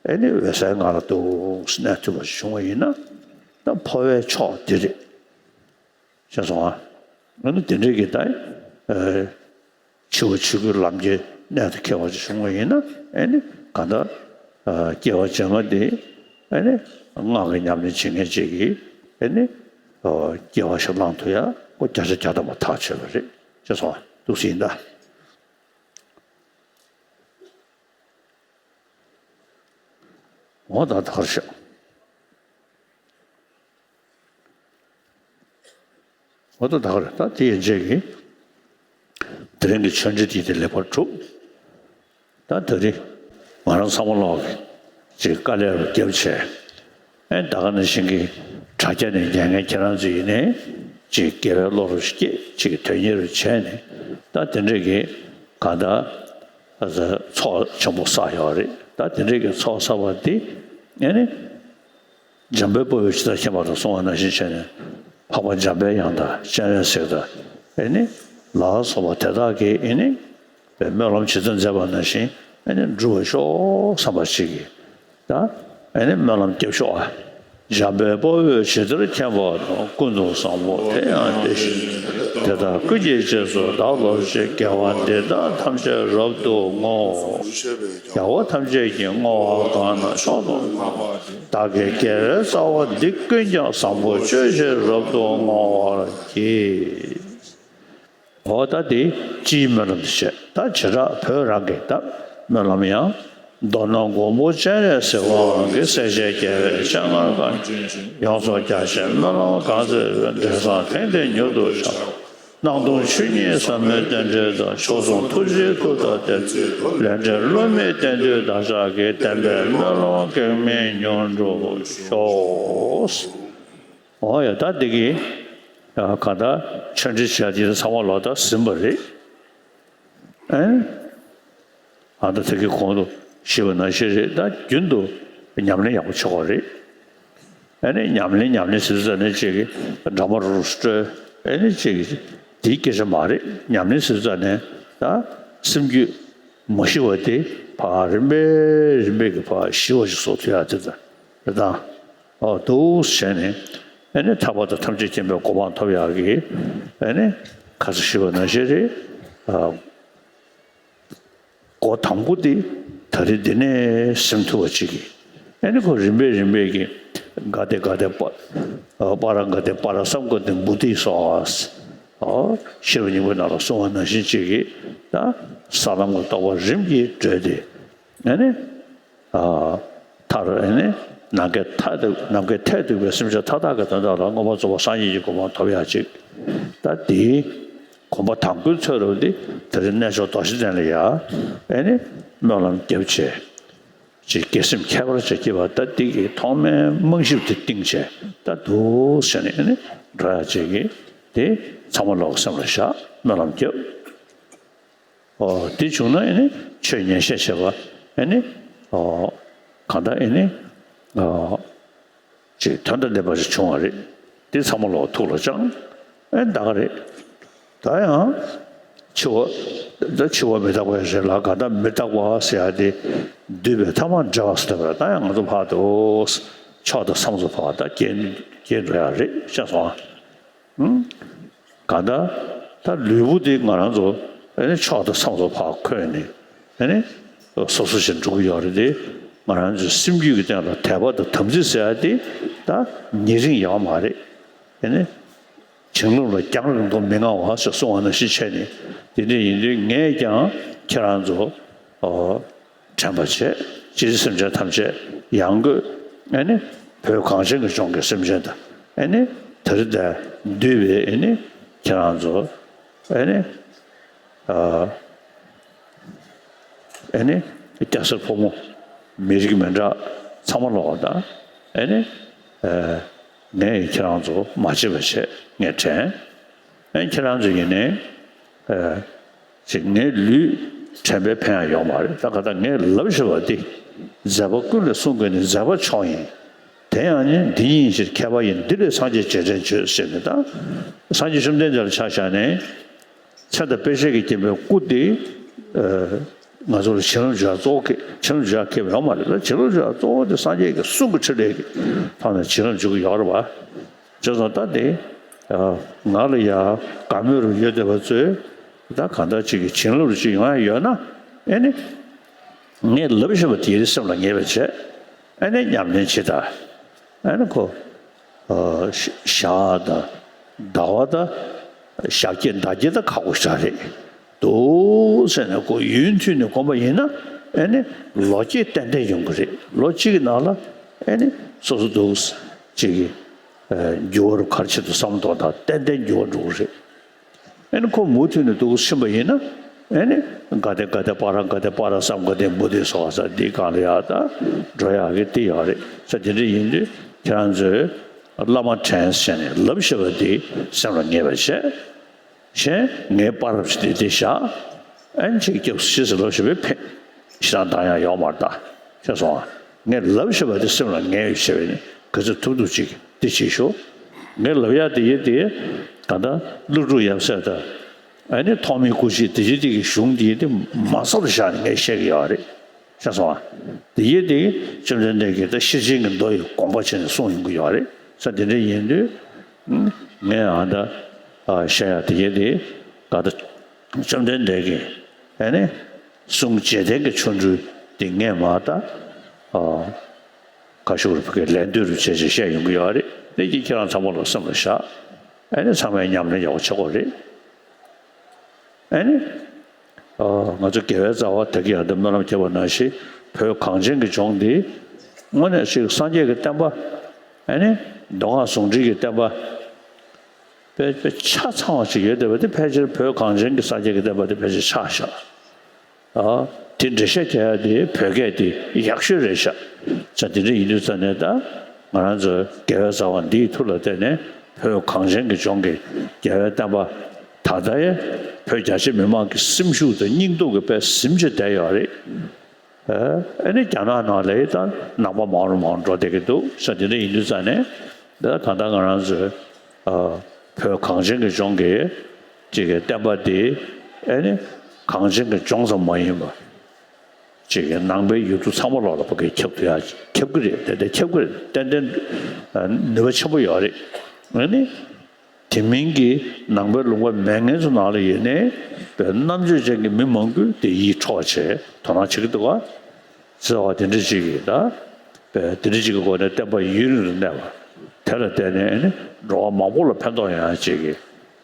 ཨེ་ནི་འོད་གསལ་ངང་ལ་འདུག་གནས་ཐུབ་པ་བྱུང་བ་ཡིན་ན་ད་འཕོ་བའི་མཆོག་འདི་རེད། ཤེས་སོང་ཨ། ཨ་ནི་དེ་འདྲའི་གི་ད་ཨེ། འཆི་བ་ཆོས་སྐུའི་ལམ་གྱི་གནད་དུ་འཁེལ་བ་ཅིག་བྱུང་བ་ཡིན་ན་ཨེ་ནི་གང་ལྟར་སྐྱེ་བ་རྗེས་མ་དེ་ཨེ་ནི་སྔགས་ཀྱི་ཉམས་ལེན་བྱེད་མཁན་ཅིག་གིས་ཨེ་ནི་སྐྱེ་བ་ཞིག་བླང་ཐུབ་ཡ་ཁོ་བརྒྱ་ཆ་བརྒྱ་ཐམ་པ་ཐག་ཆོད་པ་རེད་ཅེས་སོ། འདུག་སེ་ཡིན་ད། འོ་ད་ད་གར་ཤོག་འོ་ད་ད་གར་ད་དེ་ཡན་ཆད་ཀྱིས་དེ་རིང་གི་ཆོས་འབྲེལ་དེ་དེ་ལེགས་པར་གྲུབ། ད་ད་རེས་ང་རང་ཚང་མ་ལོག་གི་ཅིག་དཀའ་ལས་རུ་བརྒྱབ་བྱས། ཨེ་ད་ག་ནང་བཞིན་གྱི་དྲ་རྒྱ་ནས་ཉན་མཁན་ཁྱེད་རང་ཚོ་ཡིན་ནའི་ཅིག་དགེ་བའི་བློ་རུ་སྐྱེས་ཅིག་དོན་གཉེར་རུ་བྱས་ནས་ད་དེ་འདྲས་ཀྱི་གང་ལྟར་ཨ་ཚོགས་ཆེན་པོ་བསགས་ཡོད་རེད། ད་དེ་འདྲས་ཀྱི་ཚོགས་བསགས་པ་འདི་ཨེ་ནི། འཇམ་དཔལ་དཔའ་བོས་ཇི་ལྟར་མཁྱེན་པ་དང་གསུངས་པ་ནང་བཞིན་བྱས་ནས་འཕགས་པ་འཇམ་དཔལ་དབྱངས་དང་སྤྱན་རས་གཟིགས་དང་ཨེ་ནི་ལ་སོགས་པ་དེ་དག་གིས་ཨེ་ནི་སྨོན་ལམ་ཇི་ལྟར་མཛད་པ་ནང་བཞིན་ཨེ་ནི་འགྲུབ་པར་ཤོག་བསམ་པ་ཞིག་གིས་ད་ཨེ་ནི་སྨོན་ལམ་རྒྱབ་ཤོག་ཨ། འཇམ་དཔལ་དཔའ་བོས་ཇི་ལྟར་མཁྱེན་པ་དང་། ཀུན་ཏུ་བཟང་པོ་དེ་ཡང་དེ་བཞིན་ཏེ། དེ་དག་ཀུན་གྱི་རྗེས་སུ་བདག་སློབ་ཅིང་། དགེ་བ་འདི་དག་ཐམས་ཅད་རབ་ཏུ་བསྔོ། རྒྱལ་བ་ཐམས་ཅད་ཀྱིས་བསྔོ་བ་གང་རྣམས་མཆོག་ཏུ་བསྔགས་པ། བདག་གི་དགེ་བའི་རྩ་བ་འདི་ཀུན་ཀྱང་། བཟང་པོ་སྤྱོད་ཕྱིར་རབ་ཏུ་བསྔོ་བར་བགྱི། འོ་ད་དེ་སྤྱིའི་སྨོན་ལམ་དེ་བྱས། ད་བྱེ་བྲག་བོད་རང་གི་ད་སྨོན་ལམ་ཡང་། མདོར་ན་མགོན་པོ་སྤྱན་རས་གཟིགས་དབང་གིས། སྲས་བཅས་རྒྱལ་བའི་སྤྱན་སྔར་བཀའ་དྲིན་ཆེ། ཡོངས་སུ་རྒྱ་ཆེའི་སྨོན་ལམ་གང་མཛད་པའི། འབྲས་བཟང་དེང་འདིར་མྱུར་དུ་ཤར། སྣང་སྟོང་ཆོས་ཉིད་ཟབ་མོའི་རྟེན་འབྲེལ་དང་། མཆོག་ཟུང་ཐུགས་རྗེའི་མཐུ་དང་ལྡན། ལས་འབྲས་བསླུ་མེད་བདེན་མཐུས་བདག་ཅག་གི། བདེན་པའི་སྨོན་ལམ་གེགས་མེད་མྱུར་འགྲུབ་ཤོག། འོ་ཡ་ད་འདི་གི་གང་ལྟར་ཆོས་འབྲེལ་བྱེད་ཡ་འདི་ཚང་མ་ལོ་ད་ཟིན་པ་རེད། ཨེ། ཨ་ད་དེ་གི་གོང་དུ་ཞུས་པ་ནང་བཞིན་རེད། ད་རྒྱུན་དུ་ཉམས་ལེན་ཡག་པོ་བྱེད་དགོས་རེད། ཨེ་ནི་ཉམས་ལེན་ཉམས་ལེན་ཟེར་ཙ་ནས་ཅིག་གི་འདྲ་མ་རུ་སྤྲོད་ཨེ་ནི་ཅིག་གི་དེའི་སྐད་ཆ་མ་རེད། ཉམས་ལེན་ཟེར་ཙ་ནས་ད་སེམས་རྒྱུད་མ་ཞི་བ་དེ་ཕར་རིམ་པས་རིམ་པས་ཀྱི་ཕར་ཞི་བ་ཞིག་བཟོ་ཐུབ་ཡ་དེ་ད་རེད་ད། ཨོ་འདུག་བྱས་ནས་ཨེ་ནི་ཐར་པ་དང་ཐམས་ཅད་མཁྱེན་པའི་གོ་འཕང་ཐོབ་ཡག་གི་ཨེ་ནི་ཁ་ས་ཞུས་པ་ནང་བཞིན་རེད། ཨ། འགོ་དང་པོ་དེ་ད་རེས་འདི་ནས་ཟིན་ཐུབ་པ་ཅིག་གི་ ཨེ་ནི་ཁོ་རིམ་པས་རིམ་པས་ཀྱི་ག་ཏེ་ག་ཏེ་པ་པཱ་ར་ག་ཏེ་པཱ་ར་སཾ་ག་ཏེ་བོ་དྷི་སྭཱ་ཧཱ། ཨོ་ཤེས་རབ་སྙིང་པོའི་ནང་ལ་གསུངས་པ་ནང་བཞིན་ཅིག་གིས་ད་ས་ལམ་གྱི་རྟོགས་པ་རིམ་གྱིས་བགྲོད་དེ། ཨེ་ནི། ཨ། མཐར་ཨེ་ནི། ནམ་མཁའི་མཐས་གཏུགས། ནམ་མཁའི་མཐས་གཏུགས་པའི་སེམས་ཅན་མཐའ་དག་གི་དོན་དག་ལ་མངོན་པར་རྫོགས་པར་སངས་རྒྱས་ཀྱི་གོ་འཕང་ཐོབ་ཡག་ཅིག་ད་དེའི་གོམ་པ་དང་པོའི་ཚོད་རུ་འདི་དེ་རིང་རྣལ་འབྱོར་མདོ་རྒྱུད་ལྡན་ལ་ཡ། ཨེ་ནི། སྨོན་ལམ་རྒྱབ་བྱས། ཅིག་དགེ་སེམས་ཁྱད་པར་ཅན་སྐྱེས་པ་ད་འདི་གི་ཐོག་མའི་རྨང་གཞི་དེ་བཏིང་བྱས་ད་འདུག་ཟེར་ནས་ཨེ་ནི། འགྲོ་ཡག་ཅིག་གི་དེ་ཚང་མ་ལོག་སེམས་ལ་བཞག་སྨོན་ལམ་རྒྱབ། ཨོ། དེ་བྱུང་ན་ཨེ་ནི་ཆོས་ཉན་བཤད་བྱེད་པ་ཨེ་ནི། ཨོ། གང་ལྟར་ཨེ་ནི། ཨོ། ཅིག་དོན་དང་ལྡན་པ་ཞིག་བྱུང་བ་རེད། དེ་ཚང་མ་ལོག་ཐུགས་ལ་བཅངས། ཨེ་ད་ག་རེད། ད་ཡང་། འཆི་བ། ད་འཆི་བ་མི་རྟག་པ་རེད་ལ་གང་ལྟར་མི་རྟག་པ་ཟེར་ཡ་དེ། འདུས་པའི་ཐ་མར་འབྲེལ་བ་ཟེར་བ་ད་ཡང་ང་ཚོ་ཕར་དུ། མཆོག་དང་མཚམས་སུ་ཕར་ད་སྐྱེལ་སྐྱེལ་འགྲོ་ཡ་རེད་ཤེས་སོང་ཨ། གང་ལྟར་ད་ལུས་པོ་འདི་ང་རང་ཚོ་ཨེ་ནི་མཆོག་དང་མཚམས་སུ་ཕར་འཁོད་ནས་ཨེ་ནི་སོ་སོ་ཞིག་འགྲོ་གི་ཡོད་རེད་དེ། ང་རང་ཚོའི་སེམས་རྒྱུད་ཀྱི་སྟེང་ལ་དད་པ་དང་དམ་ཚིག་ཟེར་ཡ་དེ་ད་ཉེ་རིང་ཡོད་མ་རེད། ཨེ་ནི་བྱིང་རླུང་ལ་རྒྱང་རིང་པོ་མི་མངའ་བ་ཞེས་གསུངས་པ་ནང་བཞིན་བྱས་ནས་དེ་འདྲ་ཡིན་དུས་ངས་ཀྱང་ཁྱེད་རང་ཚོ་ཨོ། དྲན་པ་བྱས། ཇི་སྲིད་སེམས་ཅན་ཐམས་ཅད་ཡང་སྒོས་ཨེ་ནི་བོད་གངས་ཅན་གྱི་ལྗོངས་ཀྱི་སེམས་ཅན་དང་ཨེ་ནི་དེ་རིང་འདིར་འདུས་པའི་ཨེ་ནི་ཁྱེད་རང་ཚོ་ཨེ་ནི་ཨ་ཨེ་ནི་སྐྱ་སེར་ཕོ་མོ་མི་རིགས་མི་འདྲ་ཚང་མ་ལོག་དང་ཨེ་ནི་ཨ་ངས་ཁྱེད་རང་ཚོ་མ་བརྗེད་པ་བྱས་ངས་དྲན། ཨེ་ཁྱེད་རང་ཚོ་ཡིན་ནའི་ཨ། ཅིག་ངའི་ལུས་དྲན་པས་ཕན་ཡང་ཡོད་མ་རེད། ད་ག་ད་ངས་ལབ་བཞིན་པ་འདི་མཛད་པ་ཀུན་ལས་གསུང་དགོས་ནི་མཛད་པ་མཆོག་ཡིན། དེ་ཡང་ནི་འདི་ཉིད་ཕྱིར་མཁས་པ་ཡིན། འདི་ལས་སངས་རྒྱས་རྗེས་དྲན་བྱོས་ཟེར་ནས་ད་སངས་རྒྱས་བཅོམ་ལྡན་འདས་ལ་ཆ་བཞག་ནས་མཚན་དང་དཔེ་བྱད་ཀྱིས་བརྒྱན་པའི་སྐུ་འདི་ང་ཚོ་ལ་བྱིན་རླབས་འཇུག་ཡ་གཙོ་བོ་གི་བྱིན་རླབས་འཇུག་ཡ་ཁེལ་བ་ཡོད་མ་རེད། ད་བྱིན་རླབས་འཇུག་ཡ་གཙོ་བོ་དེ་སངས་རྒྱས་ཀྱི་གསུང་གི་ཕྲིན་ལས་ཀྱི་ཐོག་ནས་བྱིན་རླབས་འཇུག་གི་ཡོད་རེད་བ། བྱས་ཙང་ད་དེ། ང་ལ་ཡ་དགའ་མོས་རུ་ཡོད་བསྡད་པ་ཚོས་ད་གང་ལྟར་ཅིག་གི་བྱིན་རླབས་རུ་ཅིག་ཡོང་ཡ་ཡོད་ན་ཨེ་ནི། ངས་ལབ་བཞིན་པ་དེ་སེམས་ལ་ངེས་པ་བྱས་ཨེ་ནི་ཉམས་ལེན་བྱེད་ད་ཨེ་ནི་ཁོ། ཞག་དང་ཟླ་བ་དང་ཞག་བརྒྱད་ཟླ་བརྒྱད་དང་ཁག་པོ་ཞིག་རེད། འདུག་ཟེར་ནས་ཁོ་ཡུན་མཐུད་ནས་སྒོམ་པ་ཡིན་ན་ཨེ་ནི་ལོ་བརྒྱད་ཏན་ཏན་ཡོང་གི་རེད། ལོ་གཅིག་གི་ནང་ལ་ཨེ་ནི་སོ་སོ་འདུག་ཅིག་གི་འགྱུར་བ་རུ་ག་རེ་བྱེད་དུ་བསམ་མདོག་དང་ཏན་ཏན་འགྱུར་བ་འགྲོ་གི་རེད། ཨེ་ནི་ཁོ་མུ་མཐུད་ནས་འདུག་ཕྱིན་པ་ཡིན་ན་ཨེ་ནི་ག་དེ་ག་དེ་པཱ་ར་ག་དེ་པཱ་ར་སཾ་ག་དེ་བོ་དྷི་སྭཱ་ཧཱ་འདི་གང་ལ་ཡག་ད་འགྲོ་ཡག་གི་དེ་ཡོད་རེད་ས། དེ་འདྲ་ཡིན་དུས་ཁྱེད་རང་ཚོས་བླ་མ་དྲན་ཟེར་ནས་ལབ་བཞིན་པ་འདི་སེམས་ལ་ངེས་པ་བྱས། གཞན་ངའི་པར་རབ་ཞིག་འདི་འདི་བཞག་ཨན་ཅིག་སྐྱབས་སུ་མཆི་ཟེར་ལབ་ཞིག་པའི་ཕེབས་ཤི་རང་བཏང་ཡང་ཡོག་མར་ད་ཤེས་སོང་ཨ། ངས་ལབ་ཞིག་པ་འདི་སེམས་ལ་ངེས་ཡོད་བྱས་པས་ནི་ག་ཚོད་ཐུབ་ཐུབ་ཅིག་འདི་བྱེད་ཤོག་ངས་ལབ་ཡག་འདི་ཡིན་འདི་ད་ལྟ་ཀླུ་སྒྲུབ་ཡབ་སྲས་དང་ཨ་ནི་ཐོགས་མེད་སྐུ་མཆེད་འདི་ཡིན་འདི་གི་གཞུང་འདི་ཡིན་འདི་མ་ཟབ་ཏུ་བཞག་ནས་ངས་བཤད་གི་ཡོད་རེད། ཤེས་སོང་ཨ། འདི་ཡིན་འདི་བཅོམ་ལྡན་འདས་ཀྱིས་ད་ཤེར་ཕྱིན་གྱི་མདོ་ཡི་དགོངས་པ་བྱས་ནས་གསུངས་ཡོང་གི་ཡོད་རེད་ས། འདི་འདྲ་ཡིན་དུས། ངས་ཨ་ད་བཤད་ཡ་དེ་གས་དེ་ག་ད་བཅོམ་ལྡན་འདས་ཀྱིས་ཨེ་ནི་གསུང་རྗེས་དྲན་གྱི་ཆོ་འཕྲུལ་དེ་ངས་མ་ད་ཁ་ཤུགས་རུ་ཕ་གིར་ལན་ཟློས་རུ་བྱས་བྱས་བཤད་ཡོང་གི་ཡོད་རེད། དེ་གྱིས་ཁྱེད་རང་ཚང་མ་ལ་སེམས་ལ་བཞག་ཨེ་ནི་ཚང་མས་ཉམས་ལེན་ཡག་པོ་བྱེད་དགོས་རེད། ཨེ་ནི། ཨ། ང་ཚོ་དགེ་བའི་རྩ་བ་ད་གིན་ཡང་འདི་སྨོན་ལམ་བརྒྱབ་པ་ནང་བཞིན་བོད་གངས་ཅན་གྱི་ལྗོངས་འདི་དངོས་གནས་ཅིག་སངས་རྒྱས་ཀྱི་བསྟན་པ་ཨེ་ནི་མདོ་སྔགས་ཟུང་འབྲེལ་གྱི་བསྟན་པ་དཔེ་དཔེ་ཆ་ཚང་བ་ཅིག་ཡོད་བསྡད་པ་འདི་ཕལ་ཆེར་བོད་གངས་ཅན་གྱི་སངས་རྒྱས་ཀྱི་བསྟན་པ་འདི་ཕལ་ཆེར་ཆགས་བཞག་ཨ། དེ་འགྲེལ་བཤད་རྒྱག་ཡ་དེ་བོད་སྐད་དེ་ཡག་ཤོས་རེད་ཤག་ཙང་དེ་འདྲ་ཡིན་དུས་ཙང་ནས་ད་ང་རང་ཚོ་དགེ་བའི་རྩ་བ་འདིའི་ཐུགས་ལ་བརྟེན་ནས་བོད་གངས་ཅན་གྱི་ལྗོངས་ཀྱི་རྒྱལ་བའི་བསྟན་པ་ད་ལྟ་ཡང་བོད་རྒྱ་ཆེ་མི་མང་གི་སེམས་ཤུགས་དང་སྙིང་སྟོབས་ཀྱི་དཔེ་ཟིན་བྱས་བསྡད་ཡོད་རེད། ཨ་ནི་རྒྱ་ནག་ནང་ལ་ད་ནང་པ་མང་རུ་མང་རུ་འགྲོ་བསྡད་ཀྱི་འདུག་ས། དེ་འདྲ་ཡིན་དུས་ཙང་ནས་ད་ད་ལྟ་ང་རང་ཚོའི་ཨ་བོད་གངས་ཅན་གྱི་ལྗོངས་ཀྱི་ཅིག་གི་བསྟན་པ་འདི་ཨེ་ནི་གངས་ཅན་གྱི་ལྗོངས་ཙམ་མ་ཡིན་པ་ཅིག་གི་ནང་པའི་ཡུལ་གྲུ་ཚང་མ་ལོག་ལ་ཕ་གི་ཁྱབ་ཐུབ་ཡ་ཁྱབ་ཀྱི་རེད། ཏན་ཏན་ཁྱབ་ཀྱི་རེད། ཏན་ཏན་ནུས་པ་ཆེན་པོ་ཡོད་རེད། ཨེ་ནི་དེ་མིན་གྱི་ནང་པའི་ལུང་པ་མེད་མཁན་ཚོ་ནང་ལ་ཡོད་ནའི་བོད་རྣམ་དཔྱོད་ཅན་གྱི་མི་མང་པོས་དེ་ཡིད་འཕྲོག་བྱས་དོ་སྣང་བྱེད་ཀྱི་འདུག་ག་ཟེར་བ་དེ་འདྲ་ཅིག་གིས་ད། པའི་དེ་འདྲ་ཅིག་གི་སྒོ་ནས་བསྟན་པ་ཡུན་རིང་དུ་གནས་པ་དེ་ལ་བརྟེན་ནས་ཨ་ནི་འགྲོ་བ་མང་པོ་ལ་ཕན་ཐོགས་ཡོང་ཡ་ཅིག་གི་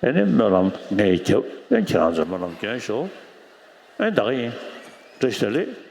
ཨ་ནི་སྨོན་ལམ་ངས་བརྒྱབ། ཨ་ནི་ཁྱེད་རང་ཚོས་སྨོན་ལམ་སྐྱོན་ཤོག་ཨ་ནི་ད་ག་ཡིན། བཀྲ་ཤིས་བདེ་ལེགས།